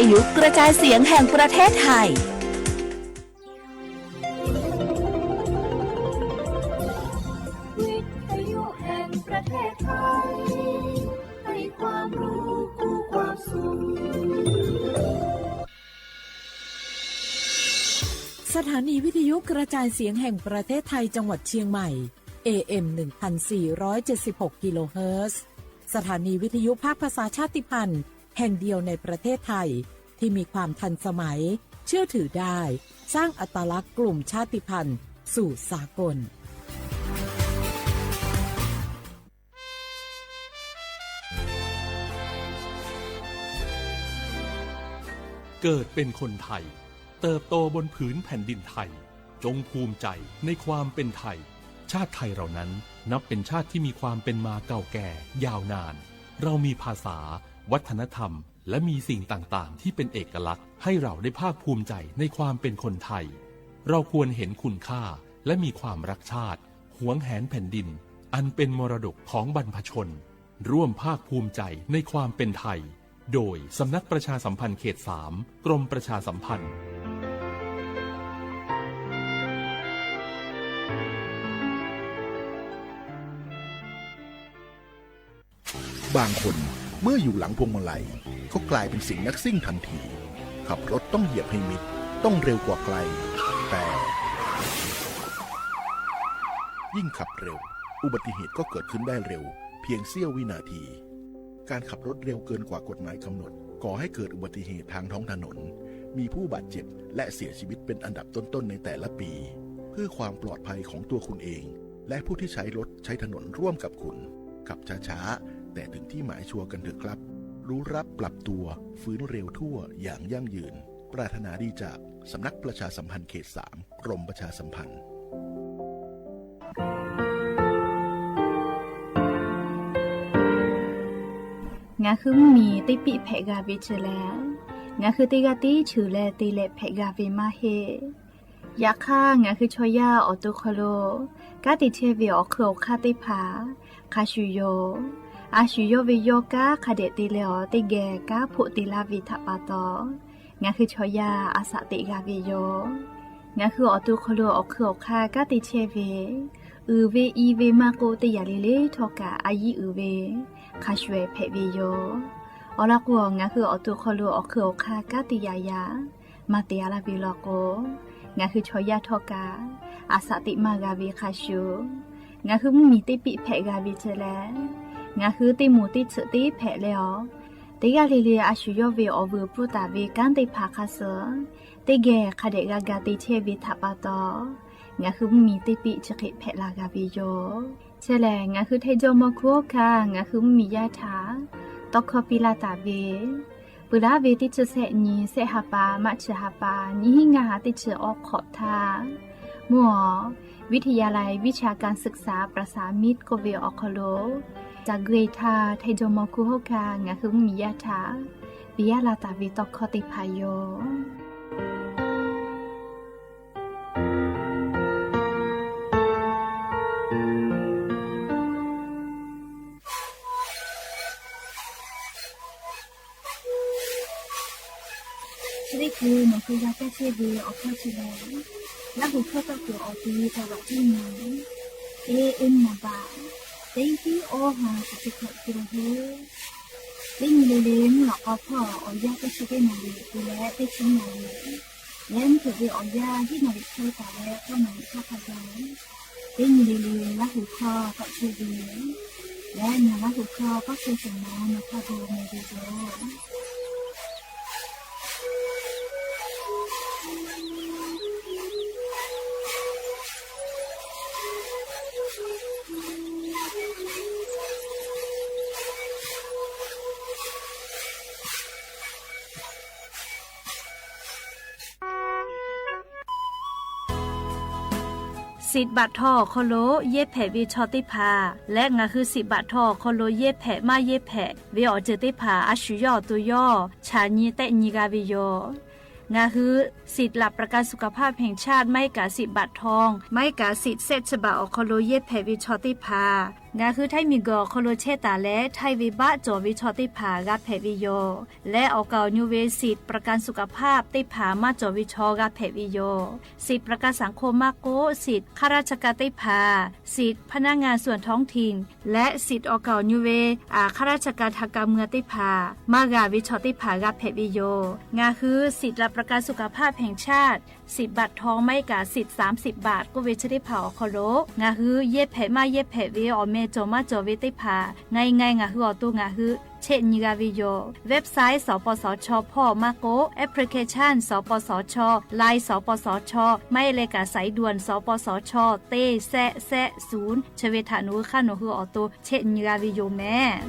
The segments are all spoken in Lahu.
ทยุกระจายเสียงแห่งประเทศไทย วิทยุแห่งประเทศไทย ให้ความรู้คู่ความสุข สถานีวิทยุกระจายเสียงแห่งประเทศไทยจังหวัดเชียงใหม่ เอเอ็ม หนึ่งพันสี่ร้อยเจ็ดสิบหก กิโลเฮิรตซ์ สถานีวิทยุภาคภาษาชาติพันธุ์แห่งเดียวในประเทศไทย ที่มีความทันสมัย เชื่อถือได้ สร้างอัตลักษณ์กลุ่มชาติพันธุ์สู่สากล เกิดเป็นคนไทย เติบโตบนผืนแผ่นดินไทย จงภูมิใจในความเป็นไทย ชาติไทยเรานั้นนับเป็นชาติที่มีความเป็นมาเก่าแก่ยาวนาน เรามีภาษา วัฒนธรรม และมีสิ่งต่างๆ ที่เป็นเอกลักษณ์ให้เราได้ภาคภูมิใจในความเป็นคนไทย เราควรเห็นคุณค่าและมีความรักชาติ หวงแหนแผ่นดิน อันเป็นมรดกของบรรพชน ร่วมภาคภูมิใจในความเป็นไทย โดยสำนักประชาสัมพันธ์เขตสาม กรมประชาสัมพันธ์ บางคนเมื่ออยู่หลังพวงมาลัยก็กลายเป็นเสียงนักซิ่งทันที ขับรถต้องเหยียบให้มิด ต้องเร็วกว่าใคร แต่ ยิ่งขับเร็ว อุบัติเหตุก็เกิดขึ้นได้เร็ว เพียงเสี้ยววินาที การขับรถเร็วเกินกว่ากฎหมายกำหนด ก่อให้เกิดอุบัติเหตุทางท้องถนน มีผู้บาดเจ็บและเสียชีวิตเป็นอันดับต้นๆในแต่ละปี เพื่อความปลอดภัยของตัวคุณเอง และผู้ที่ใช้รถใช้ถนนร่วมกับคุณ ขับช้าๆ แต่ถึงที่หมายชัวร์กันเถอะครับ รู้รักปรับตัว ฟื้นเร็วทั่วอย่างยั่งยืน ปรารถนาดีจากสำนักประชาสัมพันธ์เขตสาม กรมประชาสัมพันธ์ Ngaˬ hui mvuhˇmiˬ teˇ piˆ hpehꞈ g'a ve chi lehˬ, ngaˬ hui teˇ g'aˇ tiˉ cheuˬ leh te leh hpehꞈ g'a ve maˇ heˆ. Yaꞈ hk'aˇ, ngaˬ hui chaw yaˇ awˬ to hk'aw lo kanˉ te chehˇ ve awˬ hk'eun awˬ hk'aˇ teˇ hpaˍ hk'a shuˍ yoˬ. A shu yawˇ ve yawˇ kanˉ hk'a dehꞈ te leh awˬ teˇ geh kanˉ hpoˆ te laˇ ve htaꞈ pa taw, ngaˬ hui chaw yaˇ a shaꞈ teꞈ g'a ve yoˬ. Ngaˬ hui awˬ to hk'aw lo awˬ hk'eun awˬ hk'aˇ kanˉ te chehˇ ve, uiˍ ve i ve maˇ k'oˆ, teˇ yanˇ le le htawˇ kaꞈ a yiˉ uiˍ ve hk'a shuˍ ehˍ hpehꞈ ve yoˬ. Awˬ lawn k'o, ngaˬ hui awˬ to hk'aw lo awˬ hk'eun awˬ hk'aˇ kanˉ te yaꞈ yaꞈ maˇ te a laˇ ve law k'o, ngaˬ hui chaw yaˇ htawˇ kaꞈ a shaꞈ teꞈ maˇ g'a ve hk'a shuˍ, ngaˬ hui mvuhˇmiˬ teˇ piˆ hpehꞈ g'a ve chi lehˬ, ngaˬ hui teˇ moˍ teˇ tsuhꞈ teˇ hpehꞈ leh awˬ, teˇ g'aˇ le le a shu yawˇ ve awˬ vuiˬ pfuhˇ taˍ ve kanˉ teˇ hpaˍ hk'a suh teˇ geh hk'a dehꞈ g'a ga te chehˇ ve htaꞈ pa taw, ngaˬ hui mvuhˇmiˬ teˇ piˆ chi hk'e hpehꞈ la g'a ve yoˬ. Chi lehˬ, ngaˬ hui htaiˇ jawˇmawˇ hkuˇ hawˉ hkanˇ ngaˬ hui mvuhˇmiˬ yaˇ htaꞈ tawˇ hkawˇ piˇ laˇ taˍ ve, peuˬ laˉ ve teˇ chi sehˆ nyi, sehˆ ha pa, March ha pa, nyiˇ hinˉ ngaˇ ha teˇ chi awˉ hk'awꞈ htaˇ, mvuhˇ awˬ วิทยาลัยวิชาการศึกษาประสานมิตร k'oˆ ve awˬ hk'aw lo, ca gui htaˇ htaiˇ jawˇmawˇ hkuˇ hawˉ hkanˇ ngaˬ hui mvuhˇmiˬ yaˇ htaꞈ piˇ laˇ taˍ ve tawˇ hkawˇ teˇ hpaˍ yoˬ. Chi teˇ hkui nawˬ hui g'a caˇ chehˇ ve awˬ hkawˇ chi lehˬ, Laˇ huˍ hkawˇ tawˇ kuiˬ awˬ ti ca laꞈ cuˇ nyi, A M naˍ baꞈ teˇ tiˉ awˇ ha shiˍ chi hkawꞈ te la heˆ. Teˇ nyi le le mvuhˇ lawꞈ k'aw hpawˇ awˬ yanˇ teˇ chi teˇ naˍ riˍ te leh teˇ chi naˍ riˍ, leh mvuhˇ hpeuꞈ ve awˬ yanˇ hiˉ naˍ riˍ hk'e taˍ leh k'awˇ naˍ riˍ hk'aˇ hk'a gaˬ, teˇ nyi le le Laˇ huˍ hkawˇ tawꞈ chehˇ ve, leh ngaˬ Laˇ huˍ hkawˇ k'awˇ chehˇ shehˍ ma nawˬ hk'a gaˬ meh ve yoˬ. Siꞈ baꞈ htaw awˬ hk'aw lo yehˇ hpehꞈ ve chaw teˇ hpaˍ leh ngaˬ hui siꞈ baꞈ htaw awˬ hk'aw lo yehˇ hpehꞈ maˇ yehˇ hpehꞈ ve awˬ ceuˬ teˇ hpaˍ a shu yawˇ awˬ to yawˇ chaꞈ nyi tehˆ nyi g'a ve yoˬ. Ngaˬ hui สิทธิ์หลักประกันสุขภาพแห่งชาติ maˇ heˆ kaꞈ siꞈ baꞈ htaw, maˇ heˆ kaꞈ siꞈ sehˆ chi baꞈ awˬ hk'aw lo yehˇ hpehꞈ ve chaw teˇ hpaˍ Ngaˬ hui Htaiˇ miˬguiˬ awˬ hk'aw lo chehˇ taˍ leh, Htaiˇ ve baˆ cawˬ ve chaw teˇ hpaˍ g'a hpehꞈ ve yoˬ. Leh awˬ kaˍ awˬ nyu ve สิทธิ์ประกันสุขภาพ teˇ hpaˍ maˇ cawˬ ve chaw g'a hpehꞈ ve yoˬ. สิทธิ์ประกันสังคม maˇ k'oˆ, สิทธิ์ข้าราชการ teˇ hpaˍ, สิทธิ์พนักงานส่วนท้องถิ่น leh สิทธิ์ awˬ kaˍ awˬ nyu ve ข้าราชการทางการเมือง teˇ hpaˍ maˇ g'a ve chaw teˇ hpaˍ g'a hpehꞈ ve yoˬ. Ngaˬ hui สิทธิ์หลักประกันสุขภาพแห่งชาติ สิบ บาททอง maˇ heˆ kaꞈ สิทธิ์ สามสิบ บาท k'oˆ ve chi teˇ hpaˍ awˬ hk'aw lo, ngaˬ hui yehˇ hpehꞈ maˇ yehˇ hpehꞈ ve, awˬ meh cawˬ maˇ cawˬ ve teˇ hpaˍ, ngai ngai ngaˬ hui awˬ to ngaˬ hui chehˇ nyi g'a ve yoˬ. Website สปสช hpawˇ maˇ k'oˆ, application สปสช, Line สปสช maˇ heˆ leh kaꞈ สายด่วน สปสช teˇ แซะ แซะ ศูนย์ chi ve htaꞈ nawˬ hui hk'aˇ nawˬ hui awˬ to chehˇ nyi g'a ve yoˬ mehˍ.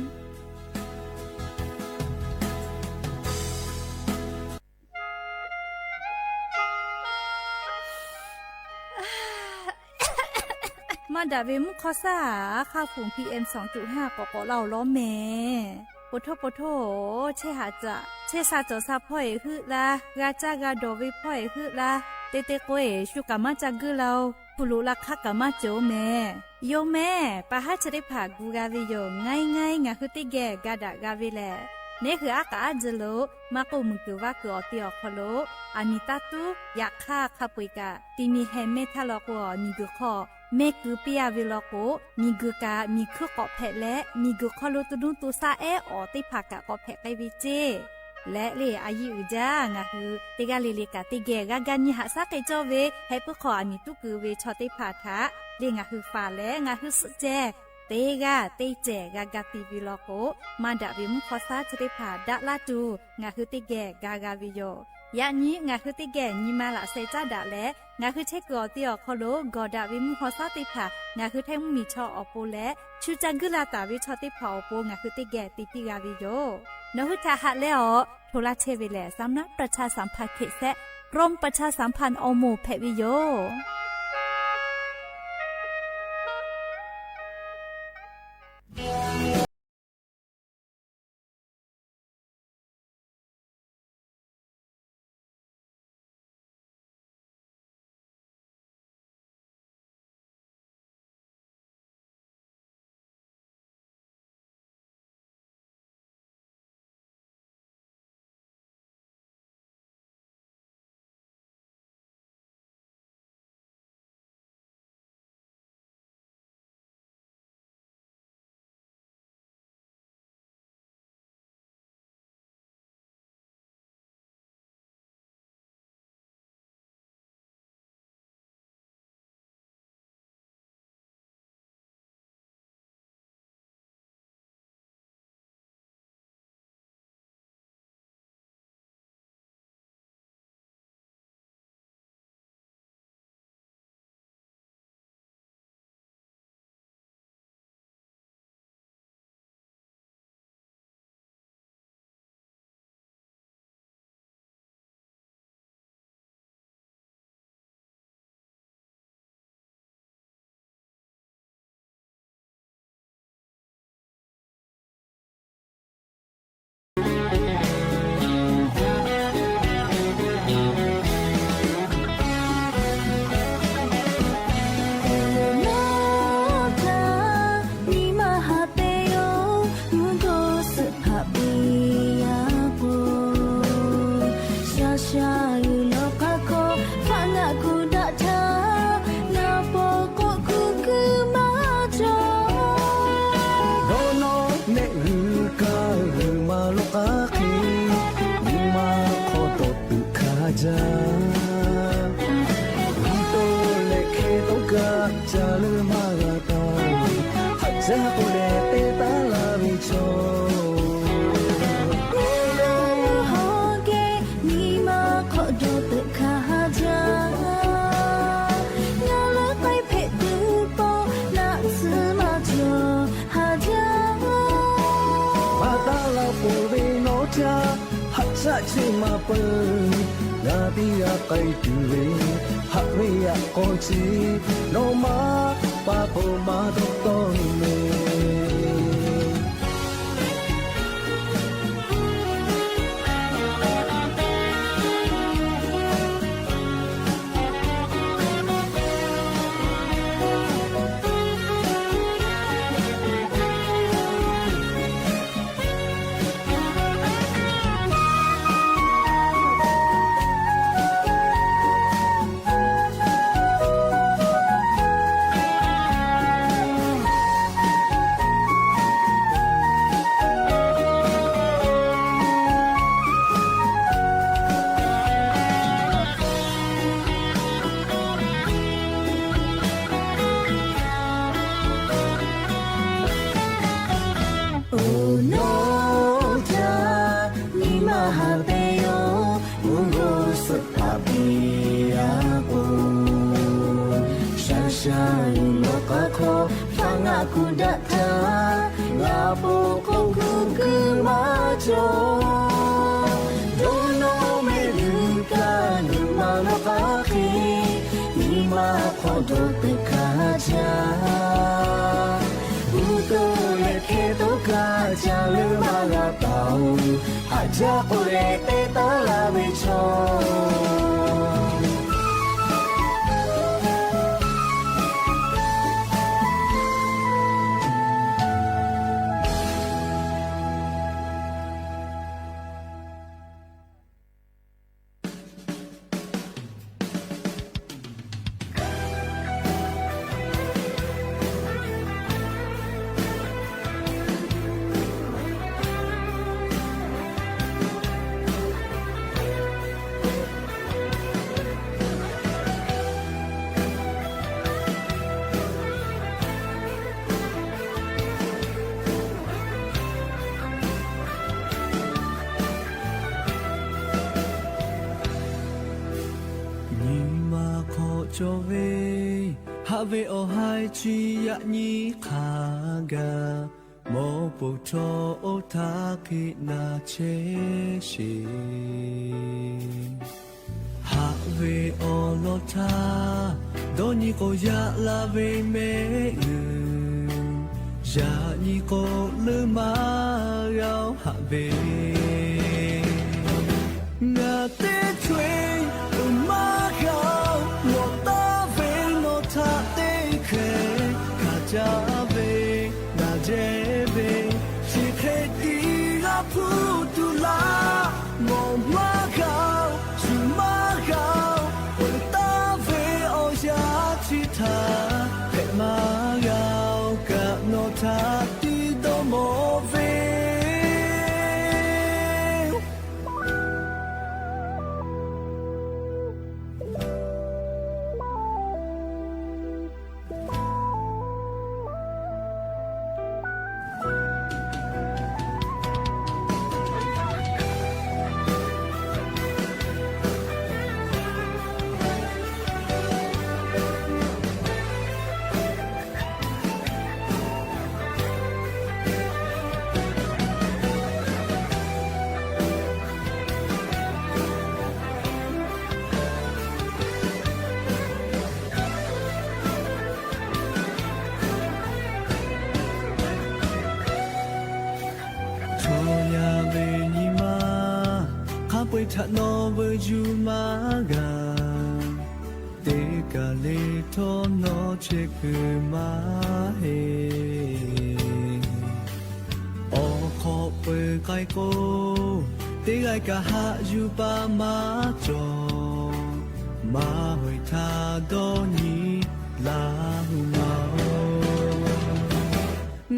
Maˇ daꞈ ve mvuhˇ hk'awˇ shaˉ aꞈ, hk'aˇ fuˍ PM สองจุดห้า k'awꞈ k'awꞈ laˇ-oˬ lawˉ mehˍ. Po htoˇ po htoˇ, chehˇ haꞈ caꞈ, chehˇ sha cawˬ sha hpawˇ eˬ heuˆ laˇ, g'a caˇ g'a dawˬ ve hpawˇ eˬ heuˆ laˇ, te te k'o eˬ shu kaꞈ maˇ ca guiˇ la-oˬ. Hpu loꞈ la hk'aˇ kaꞈ maˇ cawˬ-oˬ mehˍ. Yoˬ mehˍ, pa haˉ chi teˇ hpaˍ gu g'a ve yoˬ. Ngai ngai ngaˬ hui teˇ geh ga daꞈ g'a ve lehˬ, neˇ hui aˉ k'aꞈ aˉ jeh lo maˇ k'oˆ, muiˬ kuiˬ vaˇ kuiˬ awˬ te awˬ hk'aw lo aˬ miˍ taˇ tuˉ. Yaꞈ hk'aˇ, hk'a peu-eˬ kaꞈ ti mi heh mehˇ htaˇ law k'o, miˬ guiˬ hk'aw mehˇ keu piˇ-a ve law k'o, miˬ guiˬ kaꞈ miˬ hkuiˇ k'awꞈ hpehꞈ leh, miˬ guiˬ hk'aw lo to nuˇ to shaˆ ehˉ awˬ teˇ hpaˍ kaꞈ k'awꞈ hpehꞈ k'ai ve ceˇ. Leh le, a yiˇ uiˍ jaˇ, ngaˬ hui teˇ g'aˇ le le kaꞈ teˇ geh g'a ga nyi haꞈ shaˉ k'ai cawˇ ve, heh puiˉ hk'aw aˬ miˍ tuˉ keu ve chaw teˇ hpaˍ htaꞈ le ngaˬ hui faˍ leh ngaˬ hui suhˆ ceh teˇ g'aˇ teˇ cehˬ g'a ga ti ve law k'o, maˇ daꞈ ve mvuhˇ hk'awˇ shaˉ chi teˇ hpaˍ daꞈ laˇ tuˬ ngaˬ hui teˇ geh ga g'a ve yoˬ. Yaꞈ nyi ngaˬ hui teˇ geh nyi ma laꞈ sheh caˉ daꞈ leh, ngaˬ hui chehˇ kuiˬ awˬ te awˬ hk'aw lo gawˬ daꞈ ve mvuhˇ hk'awˇ shaˉ teˇ hpaˍ ngaˬ hui Htaiˇ mvuhˇmiˬ chaw awˬ pon leh, shu ca guiˇ la taˍ ve chaw teˇ hpaˍ awˬ pon ngaˬ hui teˇ geh te piˇ g'a ve yoˬ. Nawˬ hui htaꞈ haꞈ leh awˬ hto laˇ chehˇ ve lehˬ, สำนักประชาสัมพันธ์เขต แซะ กรมประชาสัมพันธ์ อม hpehꞈ ve yoˬ. Nawˬ htaꞈ nyi ma haꞈ peꞈ yoˬ, mvuhˇ dawˇ suhˍ hpaꞈ piˇ yaˇ k'o, shaˍ shaˍ uiˍ lawˬ k'aˇ hkawˇ faˆ ngaˆ kuˬ daꞈ htaˇ, ngaˬ pawˬ k'awꞈ kuˬ kuiˬ maˇ cawˬ. Dawˇ nawˇ mehˆ g'uiˬ kaˇ g'uiˬ maˇ lawˆ k'aˇ hk'e, nyi ma hk'aw dawˬ tuˬ hkanˍ jaˇ. Nyi to leh hk'e tawˇ kaꞈ ca leuˉ maˇ g'a taˇ, haꞈ jaˇ k'oˆ leh te taˉ laˇ ve chaw. Nyi ma hawˬ geh nyi ma hk'aw dawˬ tuˬ hkanˍ jaˇ. Ngaˬ leuˉ k'ai hpehꞈ tuˬ pawˆ naˆ tsuhˇ maˇ cawˬ haꞈ jaˇ. Maˇ taˉ laˇ peuˬ ve nawˬ caˇ, haꞈ caˆ chehˇ maˇ peuˬ. Ngaˬ teˇ g'aˇ k'ai tuˬ ve, haꞈ ve yaꞈ k'aw chi, nawˬ maˇ pa k'o maˇ dawˇ tawˆ ve mehˍ. A kuˬ daꞈ htaˇ, ngaˬ po k'oˆ kuˬ kuiˬ maˇ cawˬ. Dawˇ nawˇ mehˆ g'uiˬ kaꞈ g'uiˬ maˍ laˇ k'aˉ hk'e, nyi ma hk'aw dawˬ peuˬ hkanˍ jaˇ. G'uˇ toˇ leh hkehˇ toˇ kaꞈ ca leuˉ maˇ g'a taˍ-oˬ. Haꞈ jaˇ k'oˆ leh teˇ taˉ laˇ ve chaw Nyi ma hk'aw cawˬ ve, haꞈ ve awˬ haiˬ chi yaꞈ nyi hk'a gaˬ, mawˇ poˬ htawˇ oˇ htaˇ hk'e na chehˇ sheˍ. Haꞈ ve awˬ lawn htaˇ, dawˇ nyi k'o yaꞈ la ve mehˆ g'uiˬ, yaꞈ nyi k'o leuˉ maˇ g'a-oˬ haꞈ ve. Ngaˬ teˇ co-e peuˬ maˇ g'a-oˬ, mawˬ taˍ ve nawˬ htaꞈ teˇ hkeh hkanˍ jaˇ ve, naˬ jehˇ ve, chi hk'e tiˉ g'a hpuˇ tuˬ laˇ. Mawˬ maˇ g'a-oˬ, shuˍ maˇ g'a-oˬ, peuˬ taˍ ve awˬ yanˇ chi htaꞈ hpehꞈ maˇ g'a-oˬ, kaꞈ nawˬ htaꞈ tiˉ dawˇ mawˬ ve. Chaw yaˇ ve nyi ma, hk'a peu-eˬ htaꞈ nawˬ veuꞈ yuˬ maˇ g'a. Teˇ kaˬ le htawˇ nawˬ chehˇ kuiˬ maˇ heˆ. Awˬ hk'aw peu k'ai k'o, teˇ g'aˇ kaꞈ haꞈ yuˬ pa maˇ cawˬ. Maˇ hawehˬ htaˇ dawˇ nyi laˇ hu ma-oˬ.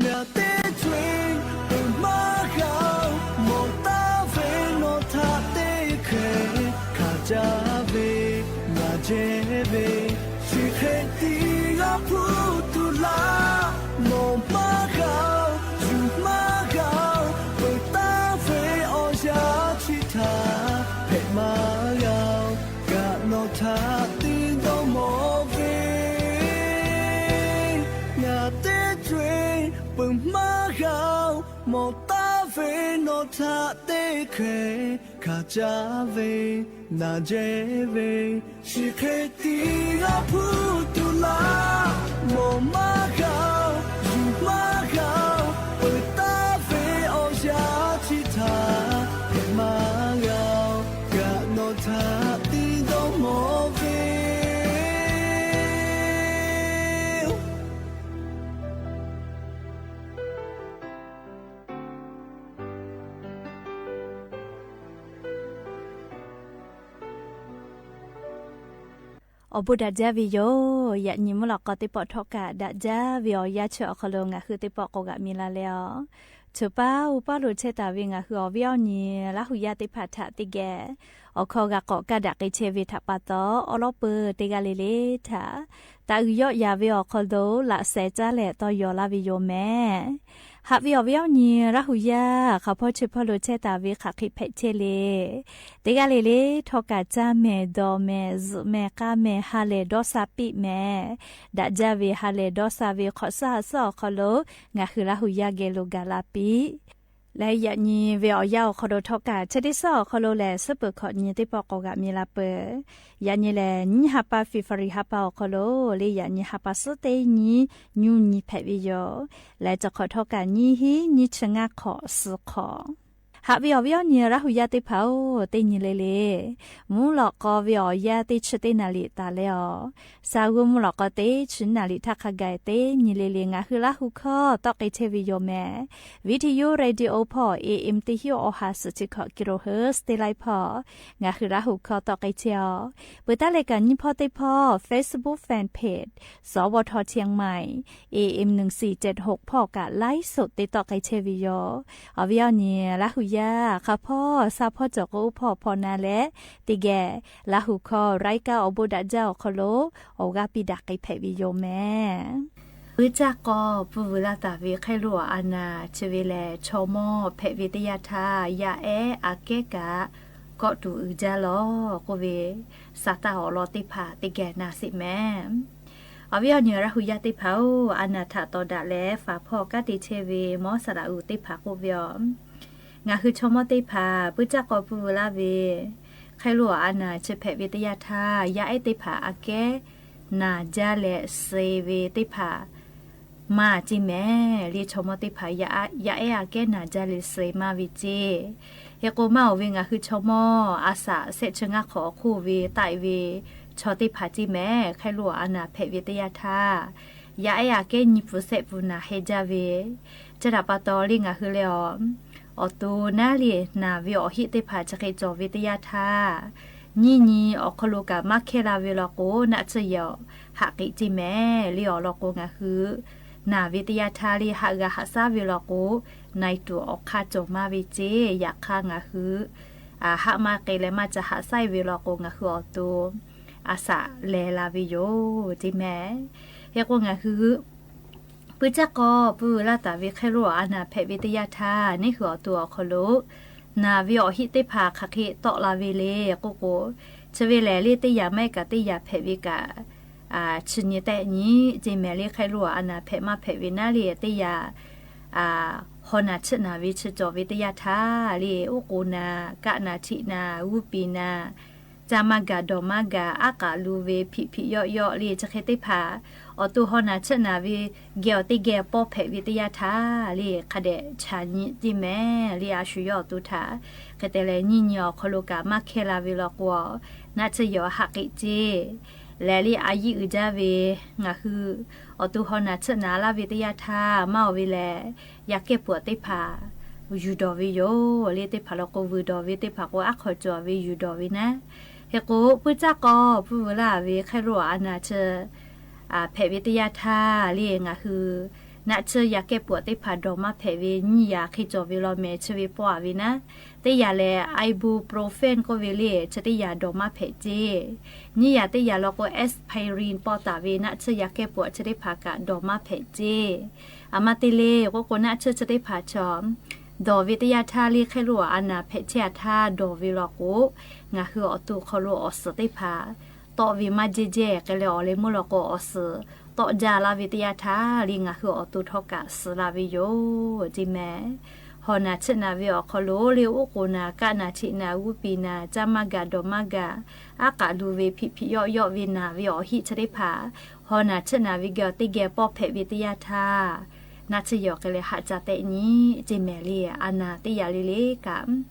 Ngaˬ teˇ co-e peuˬ maˇ g'a-oˬ, mawˬ taˍ ve nawˬ htaꞈ teˇ hkeh hkanˍ jaˇ ve, naˬ jehˇ ve, chi hk'e tiˉ g'a hpuˇ tuˬ laˇ. Mawˬ maˇ g'a-oˬ, yuˬ maˇ g'a-oˬ, peuˬ taˍ ve awˬ yanˇ chi htaꞈ hpehꞈ maˇ g'a-oˬ, kaꞈ nawˬ htaꞈ tiˉ dawˇ mawˬ ve. Ngaˬ teˇ co-e peuˬ maˇ g'a-oˬ, mawˬ taˍ ve nawˬ htaꞈ teˇ hkeh hkanˍ jaˇ ve, naˬ jehˇ ve, chi hk'e tiˉ g'a hpuˇ tuˬ laˇ. Mawˬ maˇ g'a-oˬ, yuˬ maˇ g'a-oˬ, peuˬ taˍ ve awˬ yanˇ chi htaꞈ hpehꞈ maˇ g'a-oˬ, kaꞈ nawˬ htaꞈ tiˉ dawˇ mawˬ ve. Awˬ bon daꞈ jaˇ ve yoˬ. Yaꞈ nyi mvuhˇ lawꞈ k'aw teˇ pawˆ htawˇ kaꞈ daꞈ jaˇ ve awˬ yanˇ chi awˬ hk'aw lo ngaˬ hui teˇ pawˆ k'awꞈ g'aꞈ mi la leh-aˬ, choˬ paˇ uˉ paˇ lo chehˇ taˍ ve ngaˬ hui awˬ viˉ awˬ nyi Laˇ huˍ yaˇ teˇ hpaˍ htaꞈ teˇ geh awˬ hkawˇ g'a k'awꞈ kaˇ daꞈ k'ai chehˇ ve htaꞈ pa taw, awˉ lawˉ peuˬ teˇ g'aˇ le le htaꞈ taꞈ uiˍ yawˆ yan ve awˬ hk'aw lo laꞈ sheh caˉ leh tawˇ yaw laˇ ve yoˬ mehˍ. Haꞈ ve awˬ viˉ awˬ nyi Laˇ hu yaˇ, hk'aˬ hpawˇ chi hpawˇ lo chehˇ taˍ ve hk'aˬ hk'e hpehꞈ chehˇ le. Teˇ g'aˇ le le htawˇ kaꞈ caˇ mehˍ, dawˬ mehˍ, zuhꞈ mehˍ, k'aˇ mehˍ, ha lehˬ dawˇ sha piˇ mehˍ. Daꞈ jaˇ ve ha lehˬ dawˇ sha ve hk'awꞈ suhˉ ha suhˉ awˬ hk'aw lo ngaˬ hui Laˇ hu yaˇ geh lo gaˬ la piˇ. Leh yaꞈ nyi ve awˬ yanˇ awˬ hk'aw lo htawˇ kaꞈ chi teˇ suhˉ awˬ hk'aw lo lehˬ, suhˉ peuˬ hkawꞈ nyi teˇ pawˆ k'awꞈ g'aꞈ mi la peuˬ. Yaꞈ nyi lehˬ, nyiˇ ha pa February ha pa awˬ hk'aw lo le, yaꞈ nyi ha pa suhˉ teˇ nyi nyuˇ nyi hpehꞈ ve yoˬ. Leh chi hk'awꞈ htawˇ kaꞈ nyiˇ hinˉ nyiˇ chi ngaˇ hk'awꞈ suhˍ hk'awꞈ. Haꞈ ve awˬ viˉ awˬ nyi Laˇ hu yaˇ teˇ hpaˍ-oˬ, teˇ nyi le le mvuhˇ lawꞈ k'aw ve awˬ yanˇ teˇ chi teˇ naˍ riˍ taˍ leh awˬ, shaˍ g'uˇ mvuhˇ lawꞈ k'aw teˇ chi naˍ riˍ htaˇ hk'a gaˬ teˇ nyi le le ngaˬ hui Laˇ hu hkawˇ tawˆ k'ai chehˇ ve yoˬ mehˍ. Viˇ hti yuˇ radio hpawˇ A M teˇ hinˉ awˬ ha suhˍ chi hkawꞈ kilohertz teˇ laiˉ hpawˇ ngaˬ hui Laˇ hu hkawˇ tawˆ k'ai chehˇ awˬ. Peuˬ taˉ leh kaꞈ nyiˇ hpawˇ teˇ hpawˇ Facebook fan page สวท เชียงใหม่ A M หนึ่งสี่เจ็ดหก hpawˇ kaꞈ ไลฟ์สด te tawˆ k'ai chehˇ ve yoˬ. Awˬ viˉ awˬ nyi Laˇ hu yaˇ, hk'aˬ hpawˇ sha hpawˇ cawˬ k'o, oˇ hpawˇ hpawˇ na leh teˇ geh Laˇ hu hkawˇ รายการ awˬ bon daꞈ jaˇ awˬ hk'aw lo awˬ g'aˇ piˇ daꞈ k'ai hpehꞈ ve yoˬ mehˍ. Puiˉ caˇ k'aw pui vuiˬ laˇ taˍ ve hk'aˇ lo awˬ a naˍ chi ve lehˬ, chaw mawˇ hpehꞈ ve teˇ yanˇ htaˇ yaˇ ehˉ aꞈ kehˉ kaꞈ kawˆ tuˬ uiˍ jaˇ lawˬ k'oˆ ve, saˍ taˇ awˬ lawn teˇ hpaˍ teˇ geh na sheˍ mehˍ. Awˬ viˉ awˬ nyi Laˇ hu yaˇ teˇ hpaˍ-oˬ, a naˍ htaꞈ tawˍ daꞈ leh faˍ hpawˇ kanˉ te chehˇ ve mawˇ saˍ laꞈ uˍ teˇ hpaˍ k'oˆ ve yoˬ. Ngaˬ hui chaw mawˇ teˇ hpaˍ puiˉ caˇ k'aw pui vuiˬ laˇ ve hk'aˇ lo awˬ a naˍ chi hpehꞈ ve teˇ yanˇ htaˇ yaˇ ehˉ teˇ hpaˍ aꞈ kehˉ naˬ jaˇ leh suh ve teˇ hpaˍ maˇ ceˇ mehˍ le. Chaw mawˇ teˇ hpaˍ yaˇ ehˉ aꞈ kehˉ naˬ jaˇ leh suh maˇ ve ceˇ. Hk'e k'o maˇ oˬ ve ngaˬ hui chaw mawˇ a shaꞈ shehˆ chi ngaˇ hk'awꞈ hk'oˆ ve taˆ ve chaw teˇ hpaˍ ceˇ mehˍ. Hk'aˇ lo awˬ a naˍ hpehꞈ ve teˇ yanˇ htaˇ yaˇ ehˉ aꞈ kehˉ nyi pfuhˍ shehˆ pfuhˍ naˬ heh jaˇ ve, chi htaꞈ pa taw le ngaˬ hui leh awˬ, awˬ to naˉ le naˬ ve awˬ heˆ teˇ hpaˍ chi hk'e cawˬ ve teˇ yanˇ htaˇ, nyiˇ nyi awˬ hk'aw lo kaꞈ maˇ hkehˇ la ve law k'o, naˆ tsuhˇ yehˬ haꞈ k'eꞈ ceˇ mehˍ le. Awˬ lawn k'o ngaˬ hui naˬ ve teˇ yanˇ htaˇ le haꞈ g'a haꞈ shaˉ ve law k'o, na e tuˬ awˬ hk'aˇ cawˬ maˇ ve ceˇ. Yaꞈ hk'aˇ ngaˬ hui haꞈ maˇ k'e leh maˇ ca haꞈ shaˉ ve law k'o, ngaˬ hui awˬ to a shaꞈ leh la ve yoˬ ceˇ mehˍ. Hk'e k'o ngaˬ hui puiˉ caˇ k'aw pui vuiˬ laˇ taˍ ve hk'aˇ lo awˬ a naˍ hpehꞈ ve teˇ yanˇ htaˇ, neˇ hui awˬ to awˬ hk'aw lo naˬ ve awˬ heˆ teˇ hpaˍ hk'aˬ hk'e tawˆ la ve le k'oˆ k'o, chi ve lehˬ le teˇ yanˇ maˇ heˆ kaꞈ teˇ yanˇ hpehꞈ ve kaꞈ chi nyi tehˆ nyi ceˇ mehˍ le. Hk'aˇ lo awˬ a naˍ hpehꞈ maˇ hpehꞈ ve naˉ le teˇ yanˇ haw naˬ tsuhˆ naˬ ve chi cawˬ ve teˇ yanˇ htaˇ le, oˉ k'oˍ naˬ, kaˆ naˬ, htiꞈ naˬ, g'uˇ piˍ naˬ, caˇ maˇ gaˬ, dawˬ maˇ gaˬ, aˉ k'aꞈ lu ve hpiꞈ hpiꞈ yawˆ yawˆ le chi hk'e teˇ hpaˍ awˬ to haw naˬ tsuhˆ naˬ ve geh awˬ teˇ geh pawˇ hpehꞈ ve teˇ yanˇ htaˇ le hk'a dehꞈ chaꞈ nyi ceˇ mehˍ le. A shu yawˇ awˬ to htaꞈ hk'e te leh nyiˇ nyi awˬ hk'aw lo kaꞈ maˇ hkehˇ la ve law k'o, naˆ tsuhˇ yehˬ haꞈ k'eꞈ ceˇ. Lehˬ le a yiˆ uiˍ jaˇ ve ngaˬ hui awˬ to haw naˬ tsuhˆ naˬ laˇ ve teˇ yanˇ htaˇ maˇ oˬ ve lehˬ, yaꞈ kehˉ pfuhˍ teˇ hpaˍ yuˬ dawˬ ve yoˬ le. Teˇ hpaˍ law k'o vuiˬ dawˬ ve, teˇ hpaˍ k'o aˉ hk'aw cawˬ ve yuˬ dawˬ ve naˉ. Hk'e k'o puiˉ caˇ k'aw pui vuiˬ laˇ ve hk'aˇ lo awˬ a naˍ chi hpehꞈ ve teˇ yanˇ htaˇ le ngaˬ hui naˆ tsuhˇ yaꞈ kehˉ pfuhˍ teˇ hpaˍ dawˬ maˇ hpehꞈ ve nyiˇ yaꞈ hk'e cawˬ ve law mehˍ chi ve pawˆ a ve naˉ. Teˇ yaꞈ lehˬ ibuprofen k'oˆ ve le chi teˇ yaꞈ dawˬ maˇ hpehꞈ ceˇ. Nyiˇ yaꞈ teˇ yaꞈ law k'o aspirin pawˆ taˍ ve naˆ tsuhˇ yaꞈ kehˉ pfuhˍ chi teˇ hpaˍ kaꞈ dawˬ maˇ hpehꞈ ceˇ. A ma te le k'oˆ k'o naˆ tsuhˇ chi teˇ hpaˍ chaw dawˬ ve teˇ yanˇ htaˇ le hk'aˇ lo awˬ a naˍ hpehꞈ chehˇ a htaˇ dawˬ ve law k'o, ngaˬ hui awˬ to hk'aw lo awˬ suhˍ teˇ hpaˍ tawˆ ve maˇ jehˇ jehˇ k'ai leh awˬ leh meuˇ law k'o awˬ suhˍ tawˆ jaˇ laˇ ve teˇ yanˇ htaˇ le ngaˬ hui awˬ to htawˇ kaꞈ suhˍ la ve yoˬ ceˇ mehˍ. Haw naˬ tsuhˆ naˬ ve awˬ hk'aw lo le oˉ k'oˍ naˬ, kaˆ naˬ, htiꞈ naˬ, g'uˇ piˍ naˬ, caˇ maˇ gaˬ, dawˬ maˇ gaˬ, aˉ k'aꞈ lu ve hpiꞈ hpiꞈ yawˆ yawˆ ve naˬ ve awˬ heˆ chi teˇ hpaˍ haw naˬ tsuhˆ naˬ ve geh awˬ teˇ geh pawˇ hpehꞈ ve teˇ yanˇ htaˇ, naˆ tsuhˇ yehˬ k'ai leh haꞈ ca tehˆ nyi ceˇ mehˍ le. A naˍ teˇ yaꞈ le le kaꞈ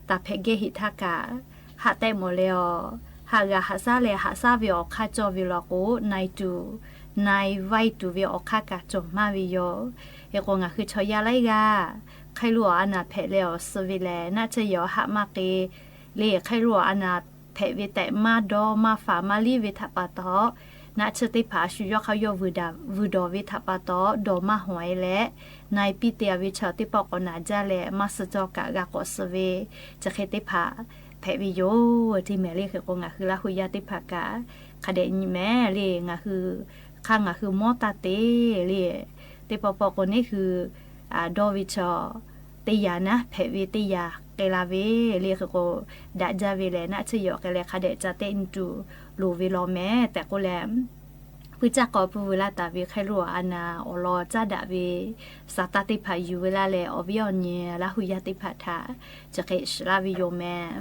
taˍ hpehꞈ gehˇ heꞈ htaˇ kaꞈ haꞈ tehˆ mawˬ leh awˬ, haꞈ g'a haꞈ shaˉ leh haꞈ shaˉ ve awˬ hk'aˇ cawˬ ve law k'o, na e tuˬ, na e vaˇ e tuˬ ve awˬ hk'aˇ kaꞈ cawˬ maˇ ve yoˬ. Hk'e k'o ngaˬ hui chaw yaˇ laiˉ g'aˇ hk'aˇ lo awˬ a naˍ hpehꞈ leh awˬ suh ve lehˬ, naˆ tsuhˇ yehˬ haꞈ maˇ k'e le. Hk'aˇ lo awˬ a naˍ hpehꞈ ve tehꞈ maˇ dawˇ maˇ faˍ maˇ liˇ ve htaꞈ pa taw, naˆ tsuhˇ teˇ hpaˍ a shu yawˇ hk'aˇ yawˇ vuiˬ dawˬ ve htaꞈ pa taw dawˬ maˇ hawˬ e leh, na e piˇ te a ve chaw teˇ pawˆ k'awꞈ naˬ jaˇ leh maˇ suh cawˇ kaꞈ g'a k'awꞈ suh ve chi hk'e teˇ hpaˍ hpehꞈ ve yoˬ ceˇ mehˍ le. Hk'e k'o ngaˬ hui Laˇ hu yaˇ teˇ hpaˍ kaꞈ hk'a dehꞈ nyi mehˍ le. Ngaˬ hui hk'aˇ ngaˬ hui mawˇ taˇ te le. Teˇ pawˆ pawˆ k'o neˇ hui dawˇ ve chaw teˇ yanˇ naˉ hpehꞈ ve teˇ yanˇ k'ai la ve le. Hk'e k'o, daꞈ jaˇ ve lehˬ naˆ tsuhˇ yaꞈ k'ai leh hk'a dehꞈ ca teˆ nyi tuˬ loˍ ve law meh tehꞈ k'oˆ leh, puiˉ caˇ k'aw pui ve laˇ taˍ ve hk'e lo a naˍ awˬ lawn caˉ daꞈ ve saˍ taˇ teˇ hpaˍ yuˬ ve laˇ leh, awˬ viˉ awˬ nyi Laˇ hu yaˇ teˇ hpaˍ htaꞈ chi hk'e shiˍ laˇ ve yoˬ meh.